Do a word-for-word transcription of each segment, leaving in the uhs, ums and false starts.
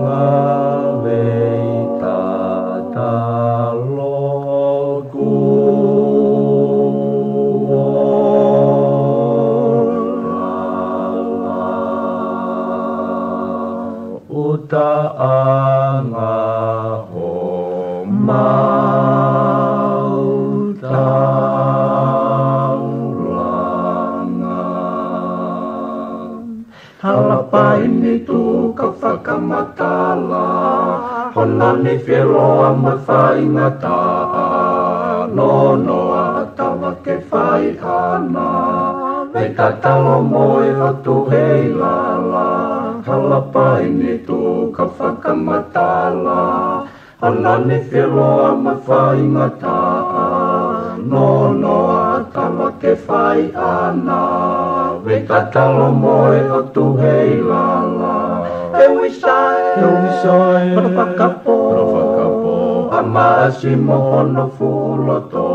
Ngāue tatalo kuo lala, ʻuta ʻanga homau taulanga. Hala paini tuku fakamatala, hono nifi ʻe loa mo faingataʻa, nonoa ʻa tava ke fai ʻana, vei tatalo mo e ʻOtu hei lala. Hala paini tuku fakamatala, hono nifi ʻe loa mo faingataʻa, nonoa ʻa tava ke fai ʻana, vei tatalo mo e ʻOtu hei lala. ʻE Uisae, ʻe Uisae, kolo fakapo, kolo fakapo, ʻa Maʻasi mo hono fuʻu loto,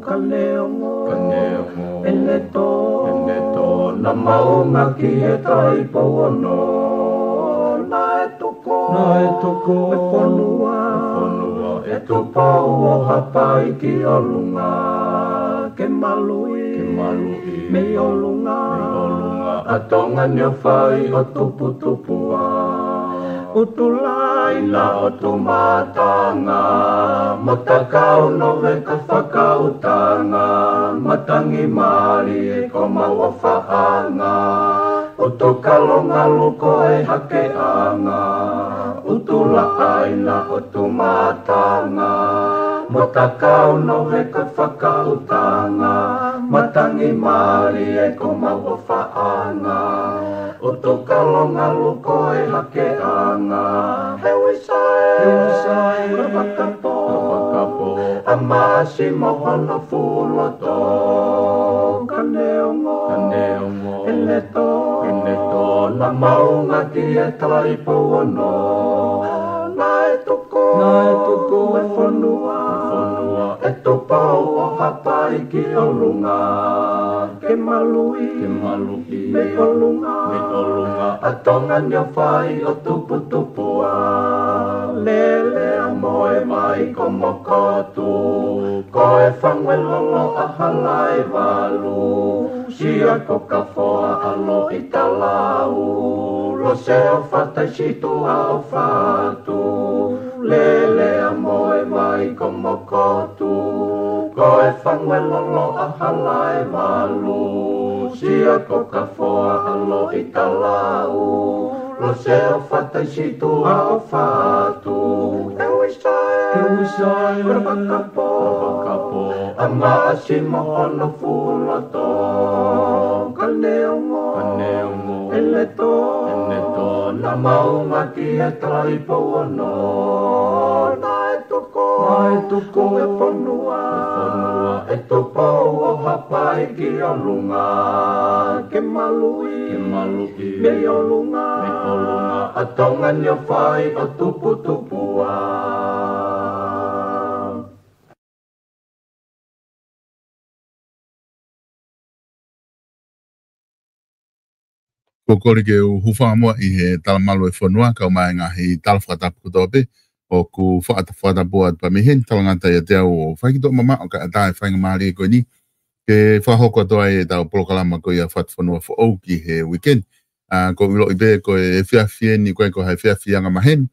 ka neongo, ka neongo, ʻene tō, ʻene tō, naʻa mau ngāueʻaki e tai pou ono, naʻe tuku, naʻe tuku e fonua, e fonua ʻe Tupou ʻo Haʻapai ki ʻolunga, ke maluʻi, ke maluʻi mei ʻolunga, mei ʻolunga ʻa Tonga ni ʻo fai ʻo tuputupuʻa. ʻUtulāina ʻo Tumatanga, mo Takau Noveka Fakautanga, matangi mālie ko mau ʻofaʻanga, ʻUtukalo Ngalu ko e hakeʻanga, ʻUtulāina ʻo Tumatanga, mo Takau Noveka Fakautanga, matangi mālie ko mau ʻofaʻanga, ʻUtukalo Ngalu ko e hakeʻanga. ʻE Uisae, ʻe Uisae, kolo fakapo, kolo fakapo, ʻa Maʻasi mo hono fuʻu loto, ka neongo, ka neongo, ʻene tō, ʻene tō, naʻa mau ngāueʻaki e tai pou ono, naʻe tuku, naʻe tuku e fonua, e fonua ʻe Tupou ʻo Haʻapai ki ʻolunga, ke maluʻi, ke maluʻi mei ʻolunga, mei ʻolunga ʻa Tonga ni ʻo fai ʻo tuputupuʻa. Lele ʻa Moʻevai ko Mokotu, ko e fangu ʻe lolo ʻa Halaevalu, Sia ko Kafoa ʻa Loʻitalau, Lose ʻo Fataisituʻa ʻo Fatu. Lele ʻa Moʻevai ko Mokotu, ko e fangu ʻe lolo ʻa Halaevalu, Sia ko Kafoa ʻa Loʻitalau, Lose ʻo Fataisituʻa ʻo Fatu. ʻE Uisae, ʻe Uisae, kolo fakapo, kolo fakapo, ʻa Maʻasi mo hono fuʻu loto, ka neongo, ka neongo, ʻene tō, ʻene tō, naʻa mau ngāueʻaki e tai pou ono, naʻe tuku, naʻe tuku e fonua, e fonua ʻe Tupou ʻo Haʻapai ki ʻolunga, ke maluʻi, ke maluʻi mei ʻolunga, mei ʻolunga ʻa Tonga ni ʻo fai ʻo tuputupuʻa. Ko e kole ke u hūfanga muʻa ʻi he talamalu e fonua, kau mai ngaahi tala fakatapu kotoa pē ʻoku fakata-, fakatapu atu pē mei heni, talangata ʻiate au ʻo fai ki toʻo mamaʻo kae ʻatā e faingamālie ko eni ke fakahoko atu ai ʻetau polokalama ko ia Fatu Fonua Foʻou ki he weekend. ʻA, ʻoku ou ʻiloʻi pē ko e efiafi eni, ko e, ko e efiafi angamaheni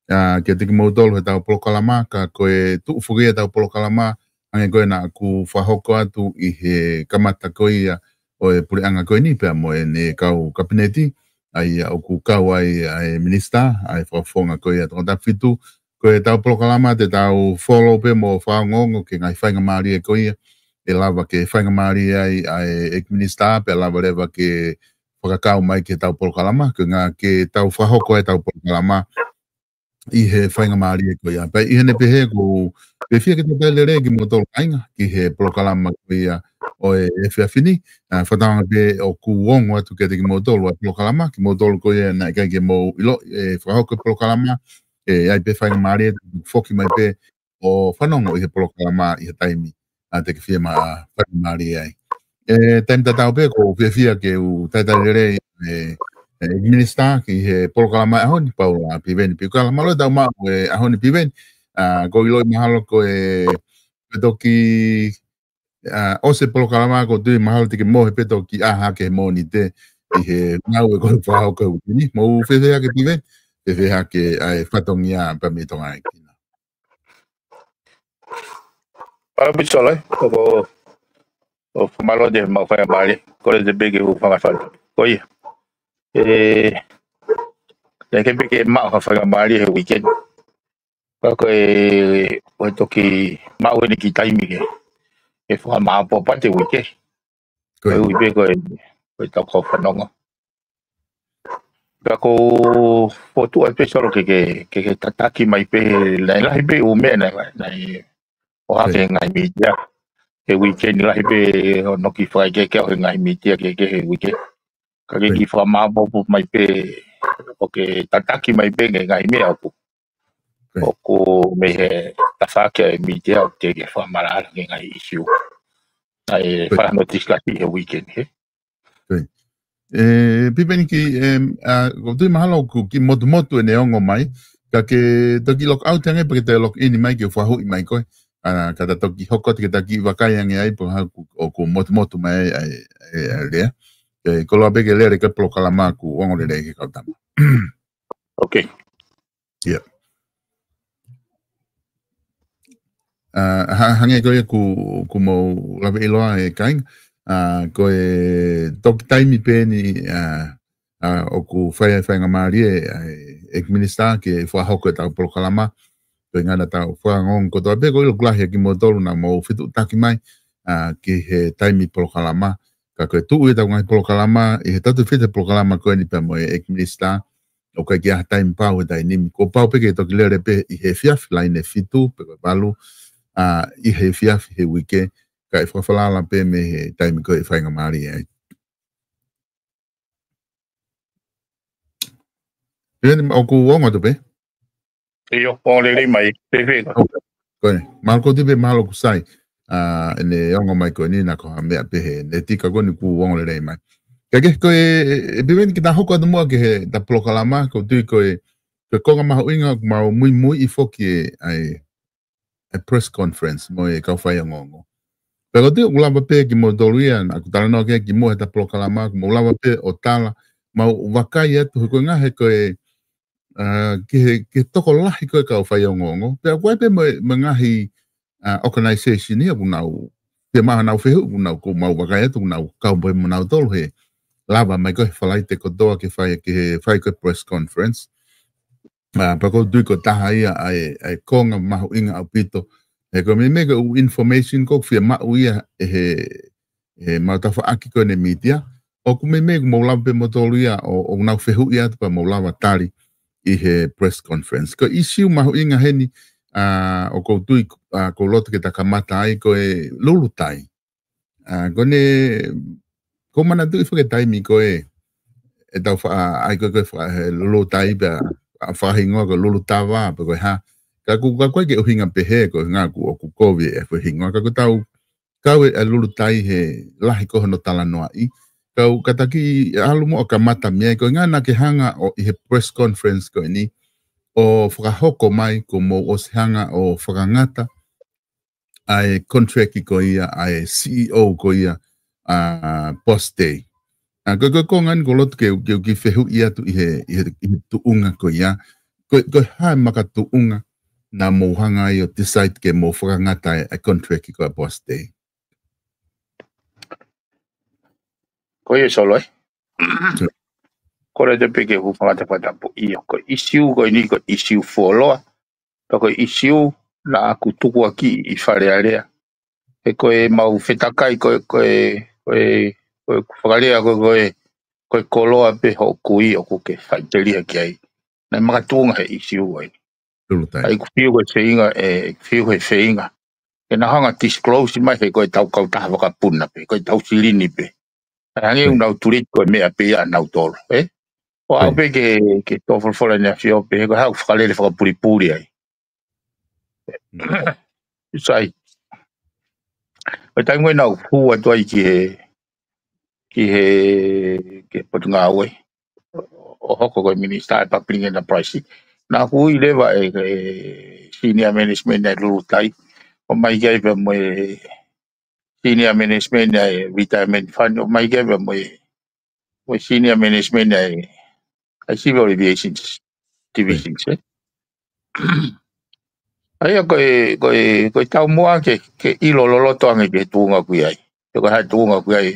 ʻa, kiate kimoutolu heʻetau polokalama, ka ko e tuʻu foki ʻetau polokalama, hangē ko ē naʻa ku fakahoko atu ʻi he kamata ko ia ʻo e puleʻanga ko eni pea mo ʻene kau kapineti, ʻa ia ʻoku kau ai ʻa e minisitā, ʻa e fakafofonga ko ia Tongatapu fitu, ko ʻetau polokalama te tau follow pē mo fakaongoongo ki he ngaahi faingamālie ko ia ʻe lava ke faingamālie ai ʻa e ʻEiki Minisitā, pea lava leva ke fakakau mai ki heʻetau polokalama, ko e ʻuhinga ke tau fakahoko ai ʻetau polokalama ʻi he faingamālie ko ia. Pea ʻi heʻene pehē ʻoku ou fiefia ke talitali lelei kimoutolu kāinga ki he polokalama ko ia ʻo e efiafi ni. ʻA, fakatauange pē ʻoku ongo atu kiate kimoutolu ʻa e polokalama, kimoutolu ko ia naʻe ʻikai ke mou ʻilo, ʻe fakahoko e polokalama, ʻe ʻi ai pē faingamālie, foki mai pē ʻo fanongo ʻi he polokalama ʻi he taimi ʻa te ke fiemaʻu faingamālie ai. ʻE, taimi tatau pē ʻoku ou fiefia ke u talitali lelei ʻa e, ʻEiki Minisitā ki he polokalama ʻaho ni, Paula Piveni Piukala. Mālō e tau maʻu e ʻaho ni, Piveni. ʻA, ʻoku ou ʻiloʻi mahalo ko e, ko e toki, ʻa, ʻosi e polokalama, ʻoku ou tui mahalo te ke mohe pē toki ʻā hake he Mōnite ʻi he ngāue ko e fakahoko he uike ni. Mou fēfē hake, Piveni? Fēfē hake ʻa e fatongia pea mei Tonga ʻEiki na? Mālō Pisolo, ē? ʻOku, ʻoku fakamālō atu he maʻu faingamālie. Kole atu pē ke u hūfanga he fakatapu. Ko ia. ʻE, ʻikai ke pē ke maʻu ha faingamālie he uike ni. Ka ko e, ko e toki maʻu eni e kiʻi taimi ke, ke fakamāʻopoʻopo atu e uike. Ko ia. Ko e ui pē ko e, ko e tau kau fanongo. Ka ʻoku ou fokotuʻu ai pē Solo ke, ke, ke, ke tataki mai pē, naʻe lahi pē ʻū meʻa naʻe, naʻe ʻohake he ngaahi mītia he uike ni, lahi pē hono kiʻi fakaʻekeʻeke ʻa e ngaahi mītia kehekehe he uike. Ka ke kiʻi fakamāʻopoʻopo mai pē, ʻo ke tataki mai pē e ngaahi meʻa ʻoku, ʻoku mei he tafaʻaki ʻa e mītia ʻoku teʻeki ke fakamaʻalaʻala ki he ngaahi ʻīsiu naʻe fai hono tisikasi he uike ni, ē? Ko ia. ʻE, Piveni, kiʻi, ʻe, ʻa, ʻoku ou tui mahalo ʻoku kiʻi motumotu ʻene ongo mai, ka ke toki log out ange pea ke toe log in mai ke u fakahuʻi mai koe. ʻA, ka ta toki hoko atu ke ta kiʻi vakai ange ai, pe ko e hā ʻoku, ʻoku motumotu mai ai, ʻa e, ʻa e, ʻa e lea. Ke koloa pē ke lele ko e polokalama ʻoku ongo lelei ki he kau tama. Ok. ʻIo. ʻA, ha-, hangē ko ia ʻoku, ʻoku mou lave ʻiloa ʻe kāinga, ʻa, ko e toki taimi pē eni, ʻa, ʻa, ʻoku fai ai e faingamālie ʻa e ʻEiki Minisitā ke fakahoko e tau polokalama. Ko e ʻuhinga naʻa tau fakaongoongo kotoa pē, ʻoku ou ʻilo ʻoku lahi ʻa kimoutolu naʻa mou fetuʻutaki mai, ʻa, ki he taimi polokalama. Ka ko e tuʻu ʻetau ngaahi polokalama ʻi he tautefito e polokalama ko eni pea mo e ʻEiki Minisitā, ʻoku ʻikai ke ʻi ai ha taimi pau he taimi ni. Kuo pau pē ke toki lele pē ʻi he efiafi, laine fitu pe ko e valu, ʻa, ʻi he efiafi he uike, kae fakafalala pē mei he taimi ko ē ʻe faingamālie ai. Piveni, ʻoku ongo atu pē? ʻIo, ongo lelei mai, fēfē koe? Ko eni, mahalo ʻoku ou tui pē mahalo ʻoku sai, ʻa, ʻene ongo mai ko eni naʻa ko ha meʻa pē he neti, ka ko eni kuo ongo lelei mai. Ka ke ko e, ʻe, ʻe Piveni, ke ta hoko atu muʻa ki he ta polokalama, ʻoku ou tui ko e, ko e konga mahuʻinga ʻoku mau muimuiʻi foki e, ʻa e, e press conference mo e kau faiongoongo. Pea ʻoku ou tui ʻoku lava pē kimoutolu ia, naʻa ku talanoa ki ai kimuʻa he ta polokalama, ʻoku mou lava pē ʻo tala, mau vakai atu he ko e ngaahi, he ko e, ʻa, ki he, ki he tokolahi ko ē kau faiongoongo. Pea ʻoku ʻi ai pē mo e, mo e ngaahi, ʻa, organization ia ʻoku nau, pea mo honau fehuʻi ʻoku nau, ʻoku mau vakai atu ʻoku nau kau pē mo nautolu he lava mai ko ē he Falaite kotoa ke fai, ke fai ko ē press conference. ʻA, pea ʻoku ou tui ko e taha ia ʻa e, ʻa e konga mahuʻinga ʻaupito. He ko e meimei ko e ʻū information ʻoku fiemaʻu ia ʻe he, he mau tafaʻaki ko eni mītia. ʻOku meimei ʻoku mou lava pē moutolu ia ʻo, ʻo nau fehuʻi atu pea mou lava tali ʻi he press conference. Ko e ʻīsiu mahuʻinga heni, ʻa, ʻoku ou tui, ʻa, ʻoku ou loto ke ta kamata ai ko e lulutai. ʻA, ko eni, ʻoku ou manatuʻi foki e taimi ko ē, ʻe tau faʻa, ʻai ko ē, ko e faʻa, he lulutai pea, ʻa, fakahingoa ko e lulutava, pe ko e hā. Ka ʻoku, ka ʻoku ʻikai ke ʻuhinga pehē, ko e ʻuhinga ʻoku, ʻoku kovi e foʻi hingoa. Ka ʻoku tau kau e, e lulutai he lahi ko ē hono talanoaʻi. Ka ʻoku, ka ta kiʻi ʻalu muʻa ʻo kamata mei ai, ko e ʻuhinga naʻa ke hanga ʻo ʻi he press conference ko eni, ʻo fakahoko mai kuo mou ʻosi hanga ʻo fakangata ʻa e contract ko ia ʻa e C E O ko ia ʻa Boss Day. ʻA, ko e, ko e konga eni ʻoku ou loto ke, ke, ke fehuʻi atu ʻi he, ʻi he, ʻi he tuʻunga ko ia. Ko e, ko e hā e makatuʻunga naʻa mou hanga ai ʻo decide ke mou fakangata e, e contract ko ia ʻa Boss Day? Ko ia Solo, ē? Sure. Kole atu pē ke u hūfanga he fakatapu. ʻIo, ko e ʻīsiu ko eni ko e ʻīsiu fuoloa. Pea ko e ʻīsiu naʻa ku tukuakiʻi ʻi Fale Alea. He ko e mau fetakai ko e, ko e, ko e, ko e fakalea ko e, ko e, ko e koloa pē hoʻo kui ʻoku ke faʻiteliha ki ai. Naʻe makatuʻunga he ʻīsiu ko eni. Lulutai. ʻA ia ʻoku fiu ko e feinga, ʻe, fiu he feinga ke nau hanga disclose mai he ko e tau kautaha vakapuna pē, ko e tau silini pē. ʻA ia hangē ʻoku nau tuliki ko e meʻa pē ia ʻanautolu, ē? ʻO aʻu pē ke, ke tō folofola ʻEne ʻAfio pē, he ko e hā ʻoku fakalele fakapulipuli ai. Sai. Ko e taimi ko ē naʻa ku hū atu ai ki he, ki he, ki he Potungāue. ʻo hoko ko e Minister ʻa e Public Enterprise. Naʻa ku ui leva e, e senior management ʻa e Lulutai. ʻOmai ki ai pea mo e senior management ʻa e retirement fund. ʻOmai ki ai pea mo e, mo e senior management ʻa e, ʻa e civil aviation division, ē. ʻA ia ko e, ko e, ko e taumuʻa ke, ke ʻilo loloto ange ki he tuʻunga ʻoku ʻi ai. He ko e hā e tuʻunga ʻoku ʻi ai.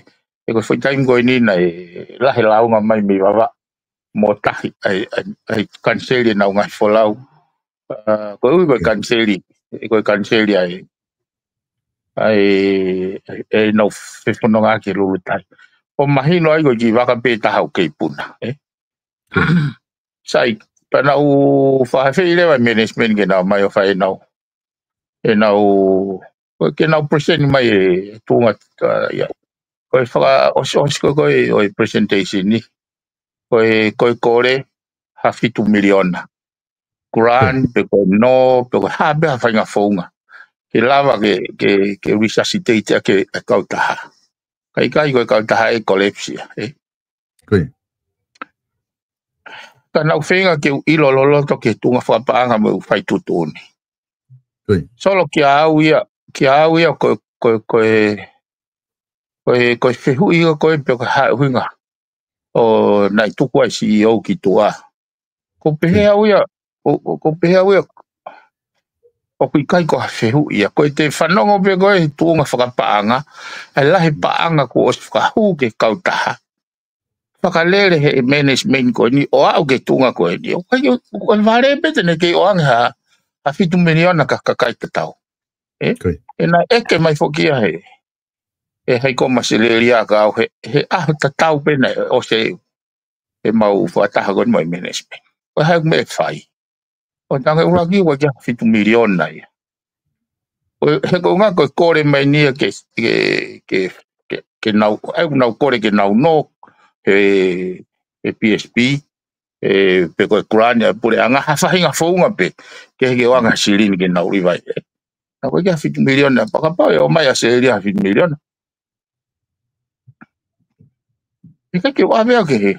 He ko e foʻi taimi ko eni naʻe lahi e lāunga mai mei Vavaʻu mo tahi, ʻa e, ʻa e, ʻa e kaniseli ʻenau ngaahi folau. ʻA, ko e ui ko e kaniseli, ko e kaniseli ʻa e, ʻa e, ʻa e, ʻenau fefononga ki he Lulutai. ʻO mahino ai ko e kiʻi vaka pē taha ʻoku kei puna, ē? Sai, pea naʻa ku fakafeʻiloaki leva e management ke nau ō mai ʻo fai ʻenau, ʻenau, ko e ke nau present mai e tuʻunga, ʻa, ia. Ko e fakaʻosiʻosi ko ē ʻo e presentation ni. Ko e, ko e kole ha fitu miliona. Grant, pe ko e nō, pe ko e hā pē ha faʻahinga founga. Ke lava ke, ke, ke resuscitate ʻaki e kautaha. Ka ʻikai ko e kautaha ʻe collapse ia, ē? Ka naʻa ku feinga ke u ʻilo loloto ki he tuʻunga fakapaʻanga mo e fai tuʻutuʻuni. Solo kia au ia, kia au ia ko, ko, ko e, ko e, ko e fehuʻi ia ko e pe ko e hā e ʻuhinga ʻo naʻe tuku ai C E O ki tuʻa. Ko pehē au ia, ʻo, ʻo, ko pehē au ia, ʻoku ʻikai ko ha fehuʻi ia. Ko e te fanongo pē ko e tuʻunga fakapaʻanga, ʻa e lahi paʻanga kuo ʻosi fakahū ki he kautaha. Fakalele he management ko eni, ʻo aʻu ki he tuʻunga ko eni. ʻOku ʻikai, ʻoku ʻikai vale pē te ne kei ʻoange ha, ha fitu miliona ki he kakai tatau. Ē? ʻE naʻe ʻeke mai foki ia he, ʻe High Comm ʻAositelēlia ka au he, he ʻaho tatau pē naʻe ʻosi e, ʻemau fakataha ko eni mo e management. Ko e hā e meʻa ʻe fai. ʻO tange ʻuluaki ʻoku ʻikai ha fitu miliona ia. ʻO he ko e ʻuhinga ko e kole mai eni ia ke, ke, ke, ke, ke nau, ʻa ia ʻoku nau kole ke nau nō he, he P S P, ē, pe ko e grant ʻa e puleʻanga ha faʻahinga founga pē, ke, ke ʻoange ha silini ke nau ʻi vai, ē. Naʻa ʻoku ʻikai ha fitu miliona, pea kapau ʻe ō mai ʻAositelēlia ha fitu miliona. ʻIkai ke u ʻave au ki he,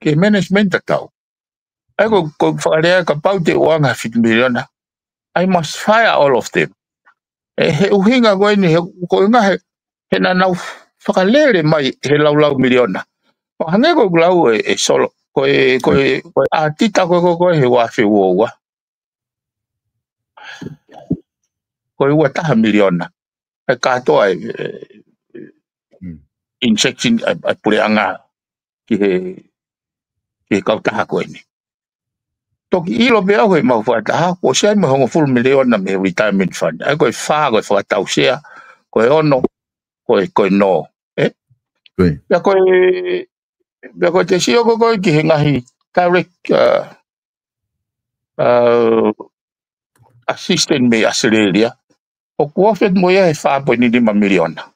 ki he management tatau. ʻA ia ko, ko e fakalea kapau te u ʻoange ha fitu miliona, I must fire all of them. ʻE, he ʻuhinga ko eni, he, ko e ʻuhinga he, he naʻa nau fakalele mai he laulau miliona. ʻO hangē ko ʻeku lau ē, ē Solo, ko e, ko e, ko e ʻatita ko, ko, ko e he ua afe ua ua. Ko e ua taha miliona. ʻA e kātoa e, e, injection ʻa e, ʻa e puleʻanga ki he, ki he kautaha ko eni. Toki ʻilo pē au he mau fakataha, kuo ʻosi ʻi ai mo e hongofulu miliona mei he retirement fund. ʻA ia ko e fā, ko e fakatau sea, ko e ono, ko e, ko e nō. Ē? Pea ko e, pea ko e te sio ko ē ki he ngaahi direct, ʻa, ʻa, assistant mei ʻAositelēlia. ʻOku ʻosi mo ia he fā poini nima miliona.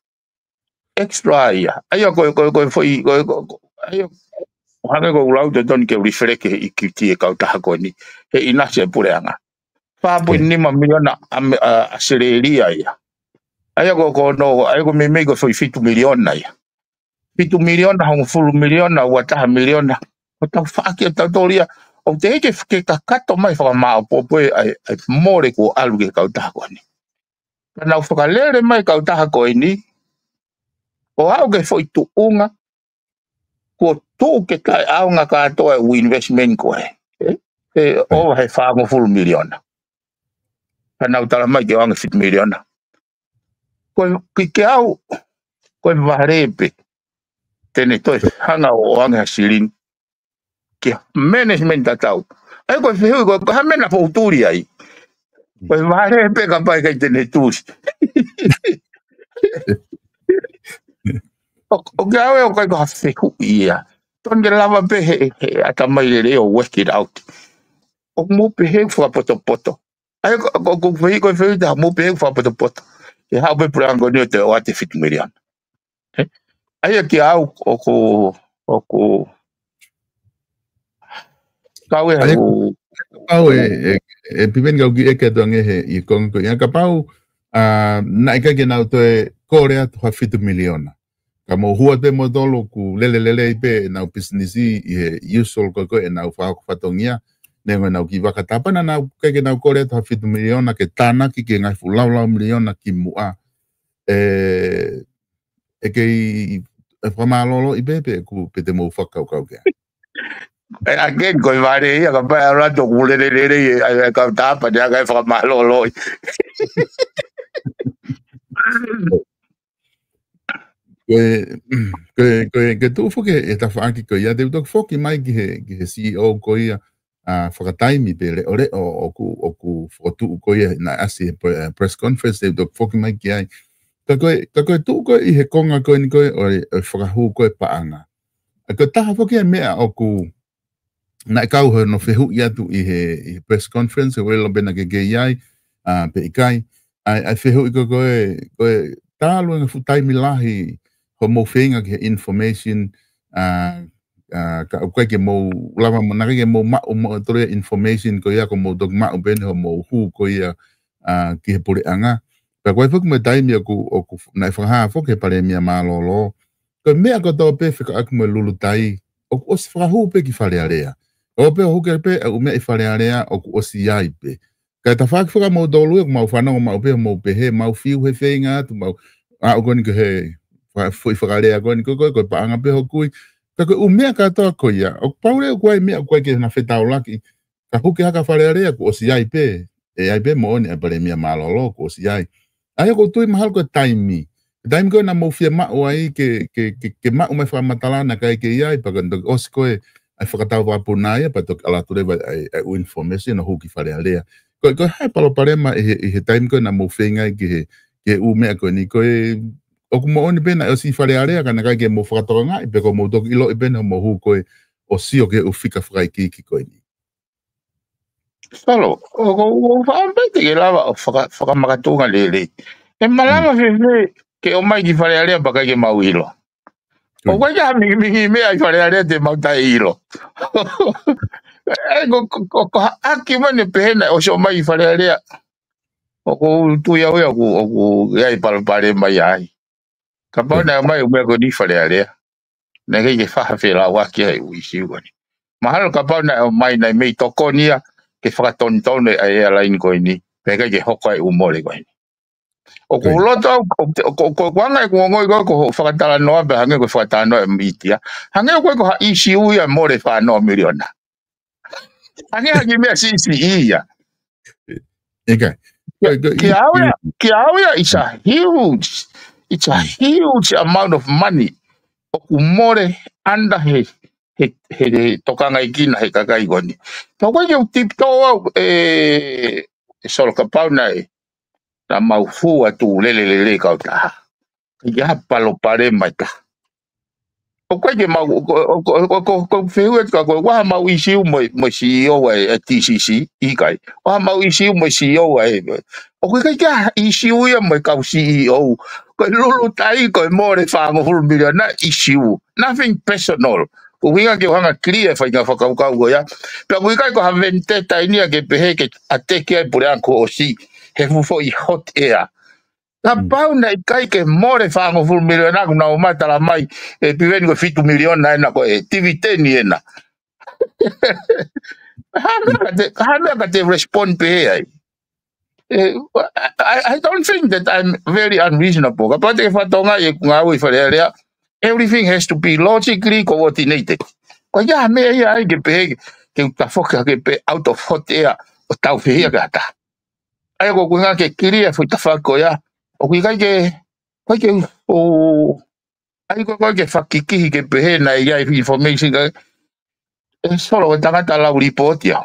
Extra ia. ʻA ia ko e, ko e, ko e foʻi, ko e, ko e, ko e, ʻa ia, ʻo hangē ko ʻeku lau totonu ke reflect he equity e kautaha ko eni. He ʻinasi e puleʻanga. Fā poini nima miliona ʻa, ʻa, ʻAositelēlia ia. ʻA ia ko, ko hono, ʻa ia ko e meimei ko e foʻi fitu miliona ia. Fitu miliona, hongofulu miliona, ua taha miliona. ʻO tau faʻaki ʻo tau tōlia. ʻO te ke, ke kakato mai fakamāʻopoʻopo ʻa e, ʻa e mole kuo ʻalu ki he kautaha ko eni. Ka nau fakalele mai kautaha ko eni, ʻo aʻu ki he foʻi tuʻunga, kuo tuʻu ke taʻeʻaonga kātoa e investment ko ē. Ē? ʻE, ʻova he fāngofulu miliona. Ka nau tala mai ke ʻoange fitu miliona. Ko e, ki, ki au, ko e vale pē. Te ne toe hanga ʻo ʻoange ha silini ki ha management tatau. ʻA ia ko e fehuʻi ko e, ko e hā e meʻa naʻa foʻu tuli ai. Ko e vale pē kapau ʻe ʻikai te ne tuli. ʻO, ʻoku ʻikai ʻo ʻikai ko ha fehuʻi ia. Tonu ke lava pē he, he ʻatamai lelei ʻo work it out. ʻOku mou pehē ʻoku fakapotopoto. ʻA ia ko, ko, ko e fehuʻi, ko e fehuʻi taha mou pehē ʻoku fakapotopoto. Ke haʻu pē puleʻanga ko eni ʻo te ʻoatu e fitu miliona. Ē? ʻA ia kia au ʻoku, ʻoku kau e ʻa ia, ʻoku, kapau ʻe, ʻoku ʻe, ʻe Piveni kau ki ʻeke atu ange he ʻi he konga ko ia kapau, ʻa, naʻe ʻikai ke nau toe kole atu ha fitu miliona. Ka mou hua pē moutolu ʻoku lele lelei pē ʻenau pisinisi ʻi he usual ko ē ko ē ʻenau fakahoko fatongia, neongo ʻenau kiʻi vaka tā pē naʻa nau ʻikai ke nau kole atu ha fitu miliona ke tānaki ki he ngaahi fuʻu laulau miliona kimuʻa. ʻE, ʻe kei, ʻe fakamālōlō ʻi pē pe ʻoku pē te mou fakakaukau ki ai. Again, ko e vale ia, ka pea ʻalu atu ʻoku lele lelei ʻa e, ʻa e kau tā pē, ʻe ʻikai fakamālōlō. Ko e, ko e, ko e, ke tuʻu foki e tafaʻaki ko ia, te u toki foki mai ki he, ki he C E O ko ia, ʻa, fakataimi pē leʻoleʻo ʻoku, ʻoku fokotuʻu ko ia, naʻe ʻasi he pre-, ʻa, press conference, te u toki foki mai ki ai. Ka ko e, ka ko e tuʻu ko ē ʻi he konga ko eni ko ē, ʻo e, ʻo e fakahū ko ē paʻanga. ʻA, ko e taha foki e meʻa ʻoku, naʻe kau hono fehuʻi atu ʻi he, ʻi he press conference, he uelo pē naʻa ke kei ai, ʻa, pe ʻikai. ʻA, ʻa e fehuʻi ko ē, ko e, ko e talu e ngaahi fuʻu taimi lahi, hoʻomou feinga ki he information, ʻa, ʻa, ka ʻoku ʻikai ke mou lava mo naʻe ʻikai ke mou maʻu moutolu ia information ko ia ko mou toki maʻu pē eni hoʻomou hū ko ia, ʻa, ki he puleʻanga. Pea ko e foki mo e taimi ʻoku, ʻoku naʻe fakahā foki he palēmia mālōlō. Ko e meʻa kotoa pē fekauʻaki mo e lulutai, ʻoku ʻosi fakahū pē ki Fale Alea. ʻO pē ʻo hū ki ai pē, ʻa e ʻū meʻa ʻi Fale Alea, ʻoku ʻosi ʻi ai pē. Ka e tafaʻaki fakamoutolu ʻoku mau fanongo maʻu pē, mau pehē, mau fiu he feinga atu, mau aʻu ko eni ki he fa-, foʻi fakalea ko eni, ko e, ko e, ko e paʻanga pē hoku ui. Ka ko e ʻū meʻa kātoa ko ia, ʻoku pau leva ʻoku ʻi ai e meʻa ʻoku ʻikai ke na fetaulaki, ka hū ki he haka Fale Alea kuo ʻosi ʻi ai pē, ʻe ʻi ai pē moʻoni ʻa e palēmia mālōlō kuo ʻosi ʻi ai. ʻA ia ʻoku ou tui mahalo ko e taimi. Taimi ko ē naʻa mou fiemaʻu ai ke, ke, ke, ke maʻu mai fakamatala naʻe ʻikai ke ʻi ai, pea ko e toki ʻosi ko ē ʻa e fakatau fakapuna ia, pea toki ʻalu atu leva ʻa e, ʻa e ʻū information ʻo hū ki Fale Alea. Ko e, ko e hā e palopalema ʻi he, ʻi he taimi ko ē naʻa mou feinga ai ki he, ki he ʻū meʻa ko eni ko e, ʻoku moʻoni pē naʻe ʻosi ʻi Fale Alea, ka naʻe ʻikai ke mou fakatokangaʻi, pe ko mou toki ʻiloʻi pē eni hoʻomou hū ko ē ʻo sio ki he ʻū fika fakaikiiki ko eni. Solo, ʻoku, ʻoku ou fakaʻamu pē te ke lava ʻo faka-, fakamakatuʻunga lelei. ʻE malava fēfē ke ʻomai ki Fale Alea pea ʻikai ke mau ʻilo. ʻOku ʻikai ke ha mingimingi meʻa ʻi Fale Alea te mau taʻeʻilo. ʻE, ko, ko, ko, ko ha ʻaki mai ne pehē naʻe ʻosi ʻomai ʻi Fale Alea. ʻOku ou tui au ia ʻoku, ʻoku ʻi ai e palopalema ia ai. Kapau naʻe ʻomai e ʻū meʻa ko eni ʻi Fale Alea, naʻe ʻikai ke faʻa felauʻaki ai e ʻū ʻīsiu ko eni. Mahalo kapau naʻe ʻomai naʻe mei tokoni ia ke fakatonutonu ʻa e airline ko eni, pea ʻikai ke hoko ai e ʻū mole ko eni. ʻOku ou loto au, ʻoku te, ʻoku, ʻoku, ʻoku anga ʻeku ongoʻi ko ē ko hoʻo fakatalanoa pea hangē ko e fakatalanoa ʻa e mītia. Hangē ʻoku ʻikai ko ha ʻīsiu ia e mole fā noa miliona. Hangē ha kiʻi meʻa siʻisiʻi ia. ʻIkai. Ko, ko, kia au ia, kia au ia, it's a huge, it's a huge amount of money ʻoku mole under he, he, he, he tokangaʻi kina he kakai ko eni. Pea ʻoku ʻikai ke u tiptoe au, ʻe, ʻe Solo, kapau naʻe, naʻa mau hū atu lele lelei kautaha, ʻikai ha palopalema ia. ʻOku ʻikai ke mau, ʻoku, ʻoku, ʻoku, ʻoku, ʻoku fehuʻi atu ka ko e ʻuhinga ha mau ʻīsiu mo e, mo e C E O ʻa e, ʻa e T C C, ʻikai. ʻO ha mau ʻīsiu mo e C E O ʻa e, ʻoku ʻikai ke ha ʻīsiu ia mo e kau C E O. Ko e lulutai, ko e mole fāngofulu miliona ʻīsiu. Nothing personal. Ko e ʻuhinga ke u hanga clear e faʻahinga fakakaukau ko ia. Pea ʻoku ʻikai ko ha vendetta eni ia ke pehē ke attack ai e puleʻanga kuo ʻosi he fuʻu foʻi hot air. Kapau naʻe ʻikai ke mole fāngofulu miliona ʻoku nau ō mai ʻo tala mai, ʻe Piveni ko e fitu miliona ena ko e dividend ena. Hā meʻa ka te, hā meʻa ka te respond pehē ai. ʻE, I, I, I don't think that I'm very unreasonable. Kapau te ke fakatokangaʻi ʻeku ngāue ʻi Fale Alea, everything has to be logically coordinated. Ko ia ha meʻa ia ai ke pehē, ke u tafoki hake pē out of hot air ʻo tau fehiʻa ki ha taha. ʻA ia ko e ʻuhinga ke clear e foʻi tafaʻaki ko ia. ʻOku ʻikai ke, ʻikai ke, ʻo, ʻai ko e, ko e ke fakikihi ke pehē naʻe ʻi ai e information ka, ʻe Solo, ko e tangata lau lipooti au.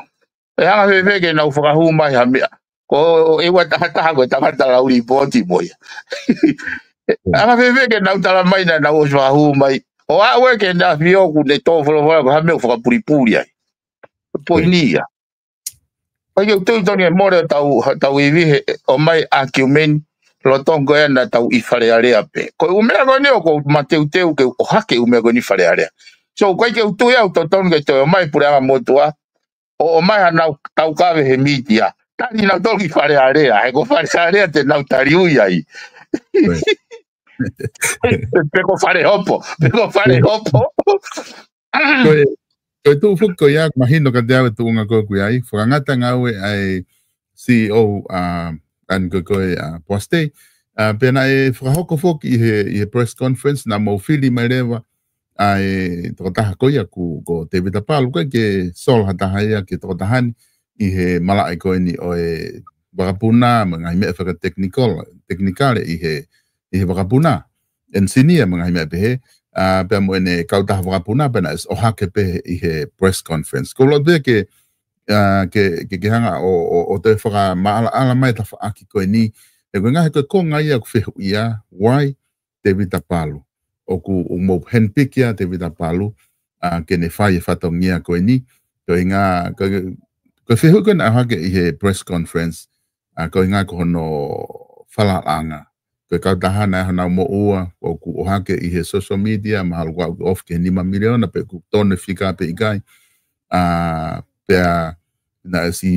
ʻE anga fēfē ke nau fakahū mai ha meʻa. Ko e ua taha taha ko e tangata lau lipooti mo ia. ʻE anga fēfē ke nau tala mai naʻa nau ʻosi fakahū mai. ʻO aʻu ē ki he ʻEne ʻAfio ʻoku ne tō folofola ko e hā e meʻa ʻoku fakapulipuli ai. Ko e poini ia. ʻIkai ke u tui tonu e mole ʻo tau, tau ivi he ʻomai argument lolotonga ko ē naʻa tau ʻi Fale Alea pē. Ko e ʻū meʻa ko eni ʻoku ou mateuteu ke u ʻohake e ʻū meʻa ko eni ʻi Fale Alea. So, ʻikai ke u tui au totonu ke toe ʻomai e puleʻanga motuʻa ʻo ʻomai haʻanau taukave he mītia. Tali nautolu ki Fale Alea, he ko Fale Alea te nau taliui ai. Pe ko Fale Hopo, pe ko Fale Hopo. Ko e, ko e tuʻu foki ko ia, mahino kiate au e tuʻunga ko ē ʻoku ʻi ai, fakangata ngāue ʻa e C E O, ʻa, ʻa eni ko ē, ʻa Poasi Tei. ʻA, pea naʻe fakahoko foki ʻi he, ʻi he press conference, naʻa mou fili mai leva ʻa e tokotaha ko ia ko, ko Tevita Palu, ʻikai ke sola ha taha ia ki he tokotaha ni ʻi he malaʻe ko eni ʻo e vakapuna, mo e ngaahi meʻa fakatekinikale, tekinikale ʻi he, ʻi he vakapuna, enisinia mo e ngaahi meʻa pehē, ʻa, pea mo ʻene kautaha vakapuna, pea naʻe ʻohake pē ʻi he press conference. Ko e loto ia ke, ʻa, ke, ke, ke hanga ʻo, ʻo, ʻo toe fakamaʻalaʻala mai e tafaʻaki ko eni, he ko e ngaahi ko e konga ia ʻoku fehuʻia, why Tevita Palu. ʻOku, ʻoku mou handpick ia Tevita Palu, ʻa, ke ne fai e fatongia ko eni. Ko e ʻuhinga, ko, ko e fehuʻi ko ē naʻe ʻohake ʻi he press conference, ʻa, ko e ʻuhinga ko hono falalaʻanga. Ko e kautaha naʻe ʻi ai honau moʻua, ʻoku ʻohake ʻi he social media, mahalo kuo ʻosi ofi ki he nima miliona, pe ʻoku tonu e fika pe ʻikai. ʻA, pea naʻe ʻosi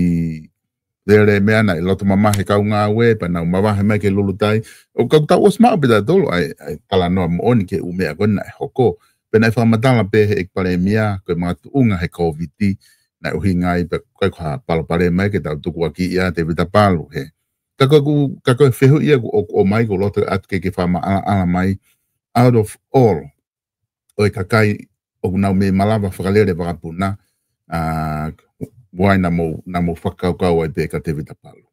lele e meʻa naʻe loto mamahi e kau ngāue, pea nau mavahe mai ki Lulutai. ʻOku tau ʻosi maʻu pē tautolu ʻa e, ʻa e talanoa moʻoni ki he ʻū meʻa ko ē naʻe hoko. Pea naʻe fakamatala pē ʻe he ʻEiki Palēmia, ko e makatuʻunga he Kōviti, naʻe ʻuhinga ai pē ko e, ko ha palopalema ia ke tau tukuakiʻi ʻa Tevita Palu he. Ka ko e ʻū, ka ko e fehuʻi ia ʻoku, ʻoku ʻomai ʻoku ou loto atu ke, ke fakamaʻalaʻala mai, out of all ʻo e kakai ʻoku nau mei malava fakalele vakapuna, ʻa, why naʻa mou, naʻa mou fakakaukau ai pē kia Tevita Palu.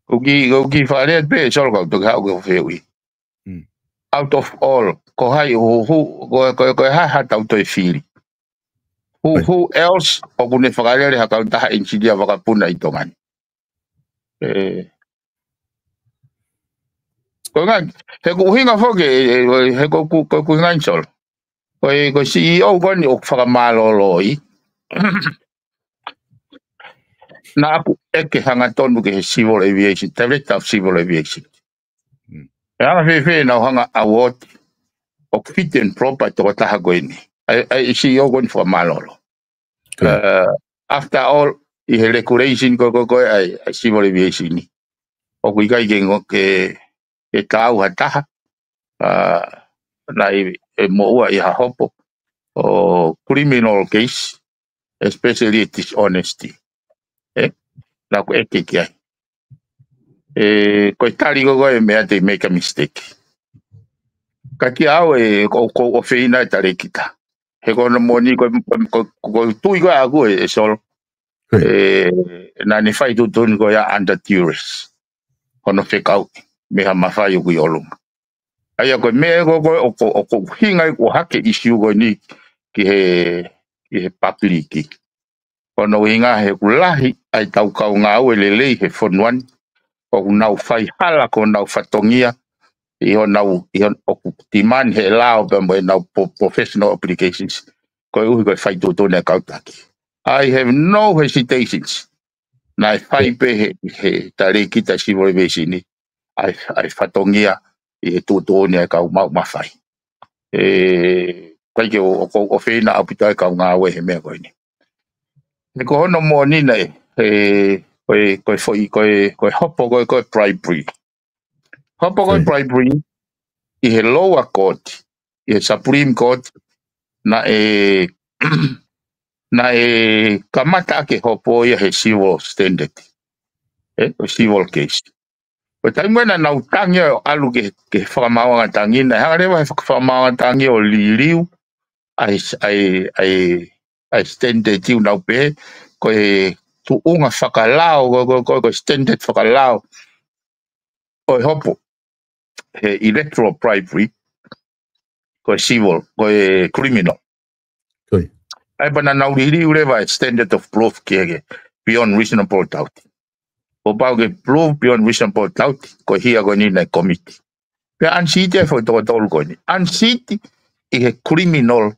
ʻOku ki, ʻoku ki fakalele pē, Solo, kau toki haʻu ki he fehuʻi. Mm. Out of all, ko hai ʻoku, ʻoku, ko, ko, ko e hā haʻatau toe fili. Who, who else ʻoku ne fakalele ha kautaha enisinia vakapuna ʻi Tonga ni? ʻE. Ko e ʻuhinga, he ko e ʻuhinga foki, ʻe, ʻe, he ko e ʻuhi-, ko e ʻuhinga eni, Solo. Ko e, ko e C E O ko eni ʻoku fakamālōlōʻi. Naʻa ku ʻeke hangatonu ki he Civil Aviation, Director of Civil Aviation. Mm. ʻE anga fēfē ʻenau hanga award ʻoku fit and proper e tokotaha ko eni. ʻAi, ʻai, C E O ko eni fakamālōlō. Okay. Uh, after all, ʻi he regulation ko, ko, ko, ʻai, ʻai Civil Aviation ni. ʻOku ʻikai ke ngo-, ke, ke taau ha taha, ʻa, naʻe, ʻe moʻua ʻi ha hopo ʻo criminal case, especially dishonesty. ʻE, naʻa ku ʻeke ki ai. ʻE, ko e tali ko, ko e meʻa they make a mistake. Ka kiate au ʻe, ko, ko ʻofeina e talēkita. He ko hono moʻoni ko, ko, ko, ko e tui ko ē ʻaʻaku ʻe, ʻe Solo. He. ʻE, naʻa ne fai tuʻutuʻuni ko ia under duress. Ko hono fekauʻi mei ha mafai ʻoku ʻi ʻolunga. ʻA ia ko e meʻa ko, ko, ʻoku, ʻoku ʻuhinga ʻoku ʻohake e ʻisiū ko eni ki he, ki he pāpiliki. Ko hono ʻuhinga he ʻoku lahi ʻa e tau kau ngāue lelei he fonua ni, ʻoku nau faihala ko honau fatongia, ʻi honau, ʻi hon-, ʻoku demand he lao pea mo ʻenau po-, professional obligations. Koeʻuhi ko e fai tuʻutuʻuni ʻa e kau taki. I have no hesitations. Naʻe fai pē he, he talēkita Civil Aviation ni ʻa e, ʻa e fatongia ʻi he tuʻutuʻuni ʻa e kau maʻu mafai. ʻE, ʻikai ke ʻo, ʻo, ʻo, ʻofeina ʻaupito ʻa e kau ngāue he meʻa ko eni. He ko hono moʻoni naʻe, ʻe, ko e, ko e foʻi, ko e, ko e hopo ko e, ko e bribery. Hopo ko e bribery ʻi he lower court, ʻi he Supreme Court, naʻe, naʻe kamata ʻaki e hopo ia he civil standard. ʻE, ko e civil case. Ko e taimi naʻa nau tangi ʻo ʻalu ki he, ki he fakamaauʻanga tangi, naʻe hanga leva he faka-, fakamaauʻanga tangi ʻo liliu ʻa e, ʻa e, ʻa e, ʻa e standard ʻoku nau pehē, ko e tuʻunga fakalao, ko, ko, ko, ko e standard fakalao ʻo e hopo he electoral bribery, ko e civil, ko e criminal. ʻAi pē naʻa nau liliu leva e standard of proof ki he, ki he beyond reasonable doubt. Kuo pau ke prove beyond reasonable doubt, ko e hia ko eni naʻe commit. Pea unseat e foʻi toko tolu ko eni. Unseat ʻi he criminal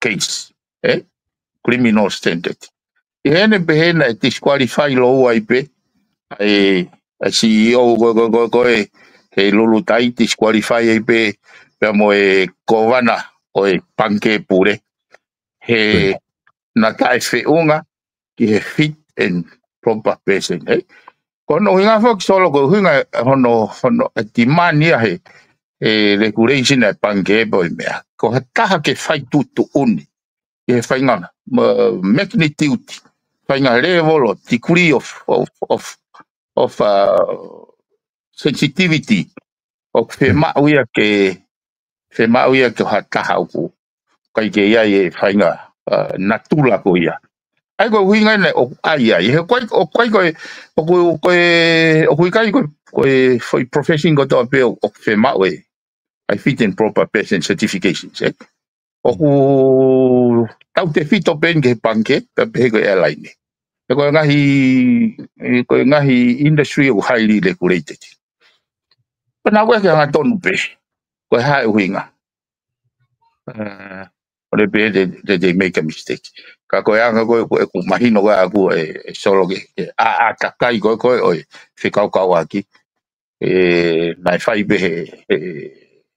case, ʻe? Criminal standard. ʻI heʻene pehē naʻe disqualify lōua ai pē, ʻa e, ʻa e C E O ko, ko, ko, ko e, he Lulutai disqualify ai pē, pea mo e kovana ʻo e Pangikē Pule. He naʻe taʻefeʻunga ki he fit and proper person, ʻe? Ko hono ʻuhinga foki Solo ko e ʻuhinga hono, hono e demand ia he, e regulation ʻa e pangikē pe ko e meʻa. Ko ha taha ke fai tuʻutuʻuni. Ke faingataʻa, ma-, magnitude, faingataʻa level ʻo degree of, of, of, of, uh, sensitivity. ʻOku fiemaʻu ia ke, fiemaʻu ia ke ha taha ʻoku ʻikai ke ʻi ai e faingataʻa, uh, natula ko ia. ʻA ia ko e ʻuhinga ena ʻoku ʻi ai. He ko e, ʻoku ʻikai ko e, ʻoku, ko e, ʻoku ʻikai ko e, ko e foʻi profession kotoa pē ʻoku fiemaʻu e, ʻa e fit and proper person certifications, ē. ʻOku tautefito pē eni ki he pangikē, pea pehē ki he airline. He ko e ngaahi, ko e ngaahi industry ʻoku highly regulated. Pea naʻa ʻoku ʻikai ke hangatonu pē. Ko e hā e ʻuhinga. Uh, ʻo le pē te, te, te make a mistake. Ka ko e anga ko ē, ko ē ʻoku mahino ko ē ʻaʻaku e, e Solo ke, ke ʻa, ʻātakai ko ē, ko ē ʻo e fekauʻaki. E, naʻe fai pē he, he,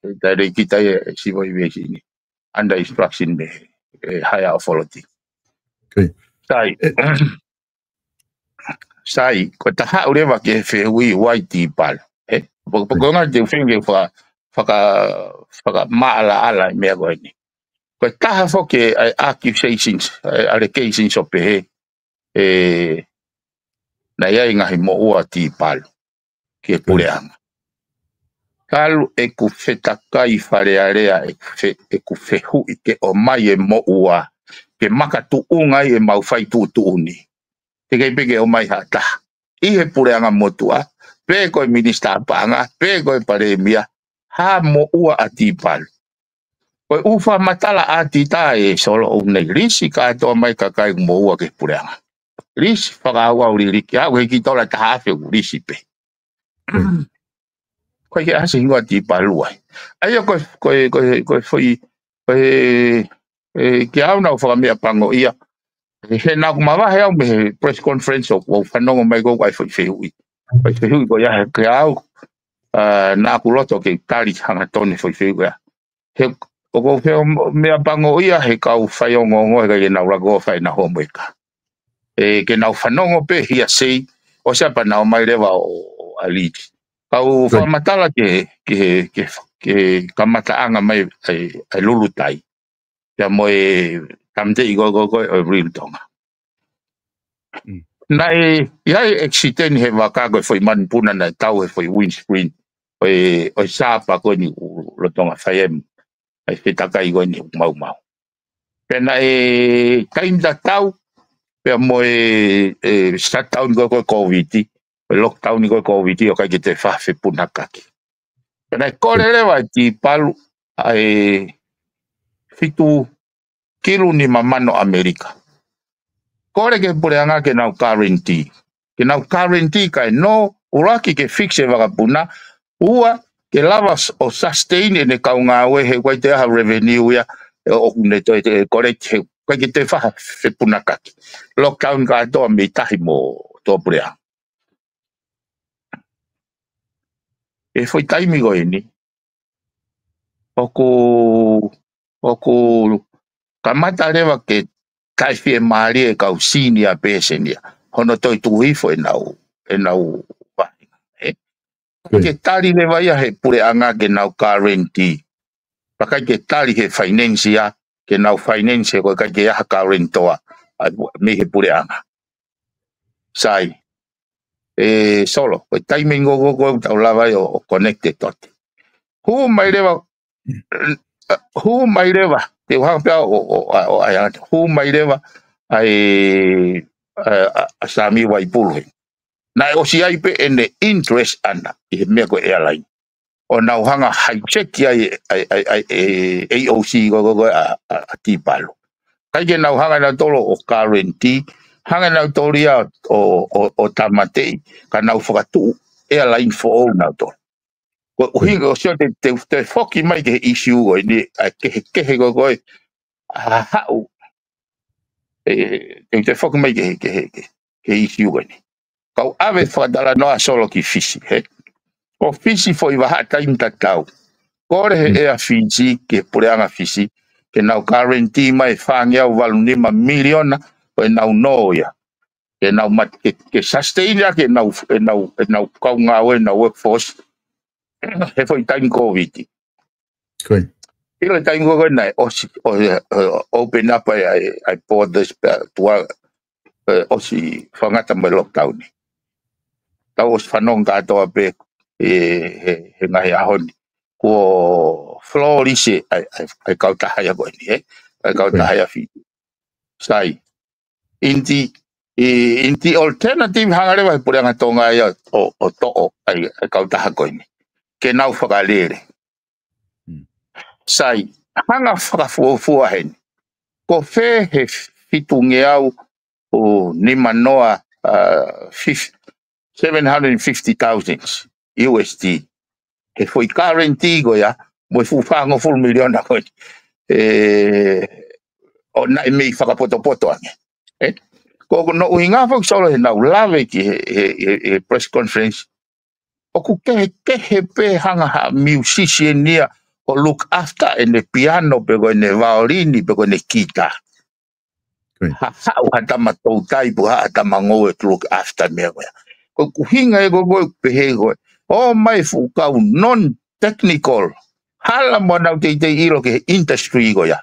he director e, e civil aviation ni. Under instruction mei he, e, higher authority. Okay. Sai. E, Sai, ko e taha ʻoku leva ke fehuʻi ʻa Tipalu. Ē? Pea, pea ko e ngaahi te u feinga ke faka-, faka-, fakamaʻalaʻala e meʻa ko eni. Ko e taha foki e accusations, e allegations ʻo pehē, e, naʻe ʻi ai e ngaahi moʻua ʻa Tipalu ki he puleʻanga. Talu ʻeku fetakai Fale Alea, ʻeku fe-, ʻeku fehuʻi ke ʻomai e moʻua, ke makatuʻunga ai ʻemau fai tuʻutuʻuni. Teʻeki pē ke ʻomai ha taha. ʻI he puleʻanga motuʻa, pe ko e minisitā paʻanga, pe ko e palēmia, ha moʻua ʻa Tipalu. Ko e ʻū fakamatala ʻa Tita e Solo ʻoku ne lisi kātoa mai kakai moʻua ki he puleʻanga. Lisi fakaʻauʻau liliki, ʻa, ʻoku ʻikai ke tola taha afe ʻoku lisi pē. Ko e ke ʻasi hingoa Tipalu ai. ʻA ia ko e, ko e, ko e, ko e foʻi, ko e, e, ke au naʻa ku fakameʻapangoʻia. He naʻa ku mavahe au mei he press conference ʻo, ʻo fanongo mai ko ē ʻa e foʻi fehuʻi. Foʻi fehuʻi ko ia he ke au, a, naʻa ku loto ke tali hangatonu e foʻi fehuʻi ko ia. He, ʻoku ou fakameʻapangoʻia he kau faiongoongo he ʻikai ke nau lava ʻo fai ʻenau homework. E, ke nau fanongo pē hearsay, ʻosi ia pea nau ō mai leva ʻo, ʻo ʻaliki. Kau fakamatala ki he, ki he, ki he, ki he kamataʻanga mai ʻa e, ʻa e Lulutai. Pea mo e tāmateʻi ko ē, ko ē, ko ē ʻo e Real Tonga. Naʻe ʻi ai e accident he vaka ko e foʻi manupuna naʻe tau he foʻi windscreen ʻo e, ʻo e sapa ko eni ʻoku lolotonga fai ai e fetakai ko eni ʻoku maumau. Pea naʻe taimi tatau, pea mo e, e shutdown ko ē ko e Covid, ʻo e lockdown ko ē Covid, ʻo ʻikai ke toe fai ha fepunakaki. Pea naʻe kole leva ʻe Tipalu ʻa e fitu kilu nima mano ʻAmelika. Kole ki he puleʻanga ke nau guarantee. Ke nau guarantee kae nō, ʻuluaki ke fix e vakapuna, ua, ke lava s-, ʻo sustain ʻene kau ngāue he ʻoku ʻikai toe ʻi ai ha revenue ia, ʻe ʻoku ne toe te collect he ʻoku ʻikai ke toe fai ha fepunakaki. Lockdown kātoa mei tahi mo e tō puleʻanga. ʻI he foʻi taimi ko eni, ʻoku, ʻoku kamata leva ke taʻefiemālie e kau senior person ia. Hono toe tuku hifo ʻenau, ʻenau vahenga, ē? Ke tali leva ia he puleʻanga ke nau guarantee. Pea ʻikai ke tali he finance ia, ke nau finance he ʻoku ʻikai ke ʻi ai ha guarantor, ʻa, mei he puleʻanga. Sai. E Solo, ko e taimi ko ē ko ē ʻoku tau lava ai ʻo, ʻo connect e tote. Hū mai leva, hū mai leva, te u hanga pē ʻo, ʻo, ʻo, ʻo, ʻo, ʻai atu, hū mai leva, ʻa e, ʻa, ʻa, ʻa Sami Vaipulu he. Naʻe ʻosi ʻi ai pē ʻene interest ʻana, ʻi he meʻa ko e airline. ʻO nau hanga hijack ai, ʻa e, ʻa e, ʻa e, ʻa e, ʻa e AOC ko ē, ko ē, ko ē, ʻa, ʻa, ʻa Tipalu. ʻIkai ke nau hanga nautolu ʻo guarantee, hanga nautolu ia ʻo, ʻo, ʻo tāmateʻi, ka nau fakatuʻu airline foʻou nautolu. Ko e ʻuhinga, ʻosi ia te, te, te foki mai ki he issue ko eni, ʻa e kehekehe ko ē, ko ē, ʻa haʻu, e, te, te foki mai ki he, ki he, ki he, ki he issue ko eni. Kau ʻave fakatalanoa Solo ki Fisi, he? Ko Fisi foʻi vahaʻa taimi tatau. Kole he Air Fiji, ki he puleʻanga Fisi, ke nau guarantee mai e fāngeau valu nima miliona, ko ʻenau nō ia. Ke nau mat-, ke, ke sustain ia, ke nau, ʻenau, ʻenau kau ngāue, ʻenau workforce, he foʻi taimi Covid. ʻIlo e taimi ko ē naʻe ʻosi, ʻo, ʻo, open up ai, ai, ai borders pea tuʻa, ʻosi fakangata mai lockdown ni. Tau ʻosi fanongo kātoa pē he, he, he ngaahi ʻaho ni. Kuo flourish ai, ai, ai kautaha ia ko eni, ē? Ai kautaha ia Fiti. Sai. In the, in the alternative, hanga leva he puleʻanga Tonga ia ʻo, ʻo toʻo ai, ai kautaha ko eni. Ke nau fakalele. Sai, hanga fakafuofua heni. Ko fē he fitungeau ʻo nimanoa, uh, fif-, seven hundred fifty thousand U S D. He foʻi currency ko ia, mo e fuʻu fāngofulu miliona ko ē. ʻE, ʻo naʻe mei fakapotopoto ange. ʻE, ko, ko hono ʻuhinga foki Solo he naʻu lave ki he, he, he, he press conference. ʻOku kehekehe pē hanga ha musician ia ʻo look after ʻene piano pe ko ʻene vaolini pe ko ʻene kita. Ha haʻu ha tama toutai pe ha tama ngoue ʻo look after meʻa ko ia. Ko e ʻuhinga ē ko ē ʻoku pehē ko ē. ʻOmai fuʻu kau non-technical. Hala mo nau teitei ʻilo ki he industry ko ia.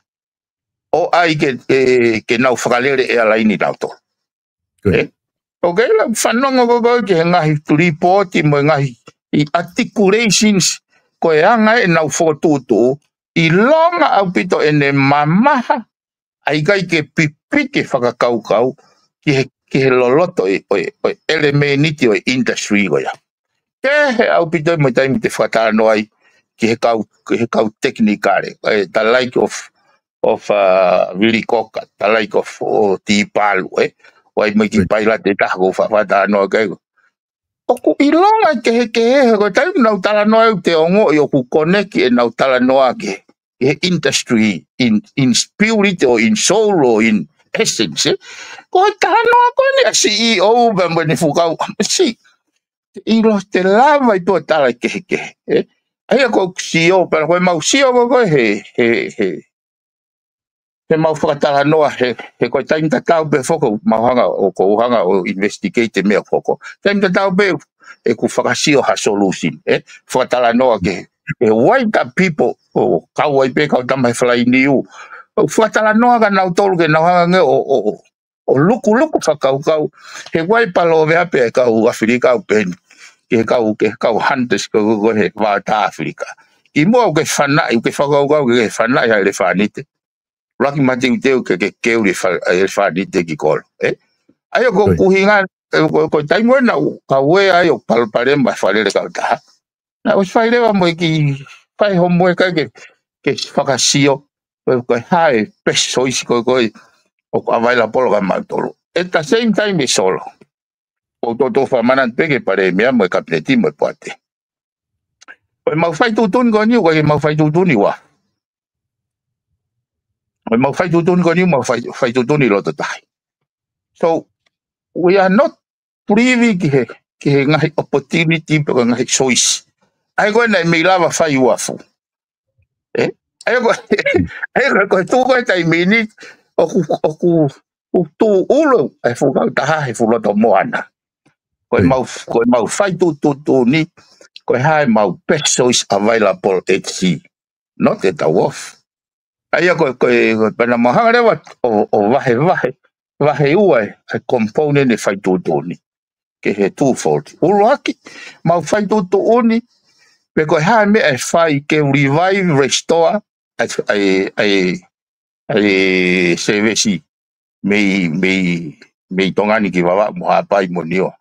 ʻO ʻai ke, e, ke nau fakalele e airline nautolu. ʻE? ʻOku ke ʻilo fanongo ko ē ki he ngaahi report mo e ngaahi articulations ko e anga ʻenau fokotuʻutuʻu. ʻIlonga ʻaupito ʻene mamaha, ʻa ia ʻikai ke pipiki fakakaukau ki he, ki he loloto ʻo e, ʻo e, ʻo e ʻelemēniti ʻo e industry ko ia. Kehe ʻaupito mo e taimi te fakatalanoa ai ki he kau, ki he kau tekinikale, ʻe, the like of, of, uh, Vili Koka, the like of, ʻo Tipalu, ē? ʻOku ʻi ai mo e kiʻi pailate ʻe taha ʻoku ou fa-, fakatalanoa ki ai. ʻOku ʻilonga kehekehe, ko e taimi naʻa nau talanoa ʻoku te ongoʻi ʻoku koneki ʻenau talanoa ki he, ki he industry in, in spirit or in soul or in essence, ē? Ko e talanoa ko eni ʻa e C E O pea mo ʻene fuʻu kau, si, ʻilo te lava ʻi tuʻa tala kehekehe, ē? ʻA ia ko e C E O, pea ko e mau C E O ko ē he, he, he, he mau fakatalanoa he, he ko e taimi tatau pē foki ʻoku mau hanga ʻo, ʻoku ou hanga ʻo investigate e meʻa foki. Taimi tatau pē ʻeku fakasio ha solution, ē? Fakatalanoa ki he, he why the people, ʻo kau ai pē kau tama he falainiu. ʻO fakatalanoa kia nautolu ke nau hanga ange ʻo, ʻo, ʻo, ʻo lukuluku fakakaukau. He why palōveape ʻa e kau ʻAfilika ʻoku pehē ni. Ki he kau, ki he kau hunters ko, ko, ko ē he vaotā ʻAfilika. Kimuʻa ʻoku ke fanaʻi, ʻoku ke fakakaukau ke ke fanaʻi ha ʻelefānite. Laki mateuteu ke, ke keu le fa-, ʻelefānite ki kolo, ē? ʻA ia ko e ʻuhinga, ē, ko, ko e taimi ē naʻa ku kau ai ʻo palopalema fakalele kautaha. Naʻa ku ʻosi fai leva mo e kiʻi fai homework ai ke, ke fakasio, ko e, ko e hā e best choice ko ē, ko ē, ʻoku available kia mautolu. At the same time ē Solo. ʻOku ou toutou fakamanatu pē ki he palēmia mo e kapineti mo e poate. Ko e mau fai tuʻutuʻuni ko eni, ko e mau fai tuʻutuʻuni ua. Ko e mau fai tuʻutuʻuni ko eni, mau fai, fai tuʻutuʻuni loto tahi. So, we are not privy ki he, ki he ngaahi opportunity pe ko e ngaahi choice. ʻA ia ko ē naʻe mei lava fai uafu. Ē? ʻA ia ko, ʻa ia ko, ko e tuʻu ko ē taimi ni, ʻoku, ʻoku, ʻoku tuʻu ʻulu ʻa e fuʻu kautaha he fuʻu loto moana. Ko e mau, ko e mau fai tuʻutuʻuni, ko e hā e mau best choice available at sea. Not at the wharf. ʻA ia ko, ko e, ko e pea naʻa mau hanga leva ʻo, ʻo vahevahe, vahe ua e, e component e fai tuʻutuʻuni. Ke he twofold. ʻUluaki, mau fai tuʻutuʻuni, pe ko e hā e meʻa ʻe fai ke revive, restore, ʻa e, ʻa e, ʻa e, ʻa e service mei, mei, mei Tonga ni ki Vavaʻu mo Haʻapai mo Niua.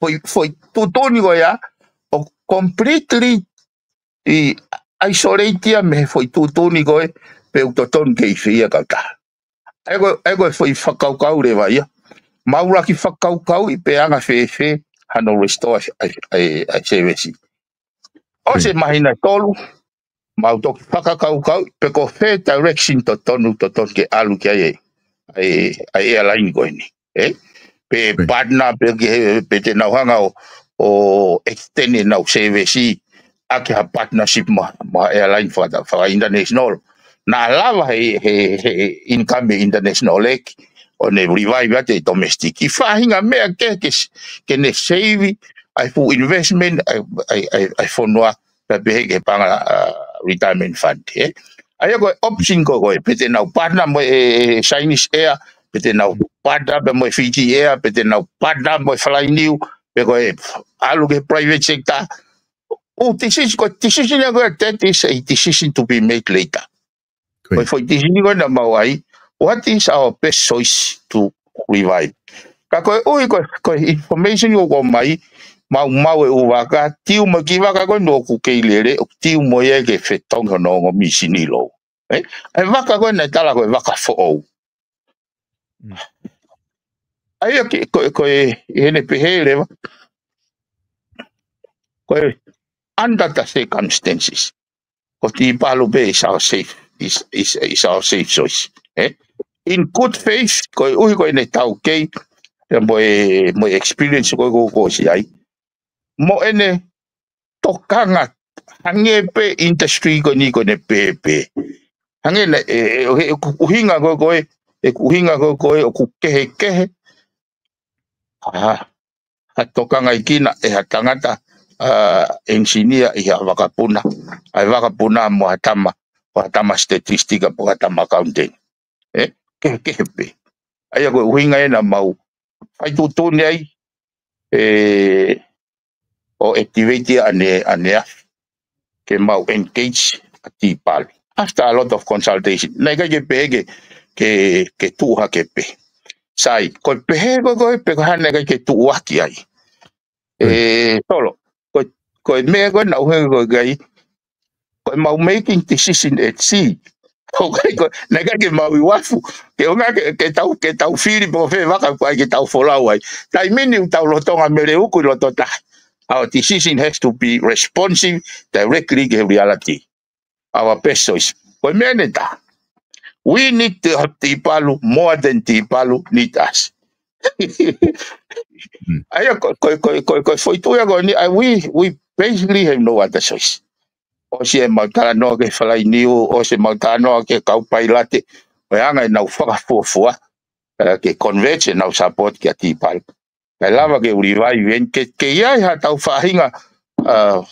Foʻi, foʻi tuʻutuʻuni ko ia, ʻoku completely isolate ia mei he foʻi tuʻutuʻuni ko ē, pe ʻoku totonu ke ʻi fē ia kautaha. ʻA ia ko, ʻa ia ko e foʻi fakakaukau leva ia. Mau laki fakakaukauʻi pe anga fēfē hano restore ʻa e, ʻa e, ʻa e service. ʻOsi e māhina ʻe tolu, mau toki fakakaukauʻi pe ko fē direction totonu, totonu ke ʻalu ki ai e, ʻa e, ʻa e airline ko eni. Ē? Pe partner, pe ke, pe te nau hanga ʻo, ʻo extend ʻenau service ʻaki ha partnership mo, mo ha airline faka-, faka-international. Naʻa lava he, he, he income international ē, ʻo ne revive atu e domestic. ʻI faʻahinga meʻa ke, ke, ke ne save ʻa e full investment ʻa e, ʻa e, ʻa e, ʻa e fonua, pea pehē ki he paʻanga, ʻa, retirement fund, ē? ʻA ia ko e option ko ē, pe te nau partner mo e Chinese Air, pe te nau partner pē mo e Fiji Air, pe te nau partner mo e Fly Niu, pe ko e ʻalu ki he private sector. ʻO decision, ko e decision ia ko ē, that is a decision to be made later. Ko e foʻi decision ko ē naʻa mau ʻai, what is our best choice to revive? Ka koeʻuhi ko e, ko e information ʻoku ʻomai, maumau e ʻū vaka, tiu mo e kiʻi vaka ko ē naʻa ʻoku kei lele, ʻoku tiu mo ia ke fetongi hono ongo mīsini lou. Ē? ʻA e vaka ko ē naʻe tala ko e vaka foʻou. ʻA ia ke, ko, ko e, ʻi heʻene pehē leva, ko e under the circumstances, ko Tipalu pē is our safe, is, is, is our safe choice. Ē? In good faith, koeʻuhi ko ʻene taukei, ia mo e, mo e experience ko ē ʻoku ʻosi ʻi ai. Mo ʻene tokanga hangē pē industry ko eni ko ʻene pehē pē. Hangē naʻe, ʻe, ʻe, ʻe, ʻoku ʻuhinga ko ē, ko e, ʻoku ʻuhinga ko ē, ko e, ʻoku kehekehe. ʻA, ha tokangaʻi kina ʻe ha tangata, ʻa, engineer ʻi ha vakapuna. ʻA e vakapuna mo ha tama, mo ha tama statistika, mo ha tama accountant. Ē, kehekehe pē. ʻA ia ko e ʻuhinga ē naʻa mau fai tuʻutuʻuni ai, ē, ʻo activate ʻa ʻAne, ʻAne Afi, ke mau engage ʻa Tipalu. After a lot of consultation. Naʻe ʻikai ke pehē ke, ke, ke tuʻu hake pē. Sai, ko e pehē ko ē, ko e pehē ko ē naʻe ʻikai ke tuʻu hake ai. Ē, Tolo, ko, ko e meʻa ko ē naʻa ku ʻuhinga ko ē ki ai, ko e mau making decision at sea. ʻOku ʻikai ko, naʻe ʻikai ke mau ʻi uafu. Ke ʻuhinga ke, ke tau, ke tau fili pe ko fē vaka ʻoku ʻai ke tau folau ai. Taimi ni ʻoku tau lolotonga meleuku ʻi loto tahi. Our decision has to be responsive directly ki he reality. Our best choice. Ko e meʻa ʻe taha. We need to have Tipalu more than Tipalu need us. ʻA ia ko, ko, ko, ko, ko e foʻi tuʻu ia ko eni, ʻa, we, we basically have no other choice. ʻOsi ʻemau talanoa ki he Fly Niu, ʻosi ʻemau talanoa ki he kau pailate, ʻo e anga ʻenau fakafuofua, ē, ke convert ʻenau support kia Tipalu. Kae lava ke revive eni, ke, ke ʻi ai haʻatau faʻahinga, ʻa,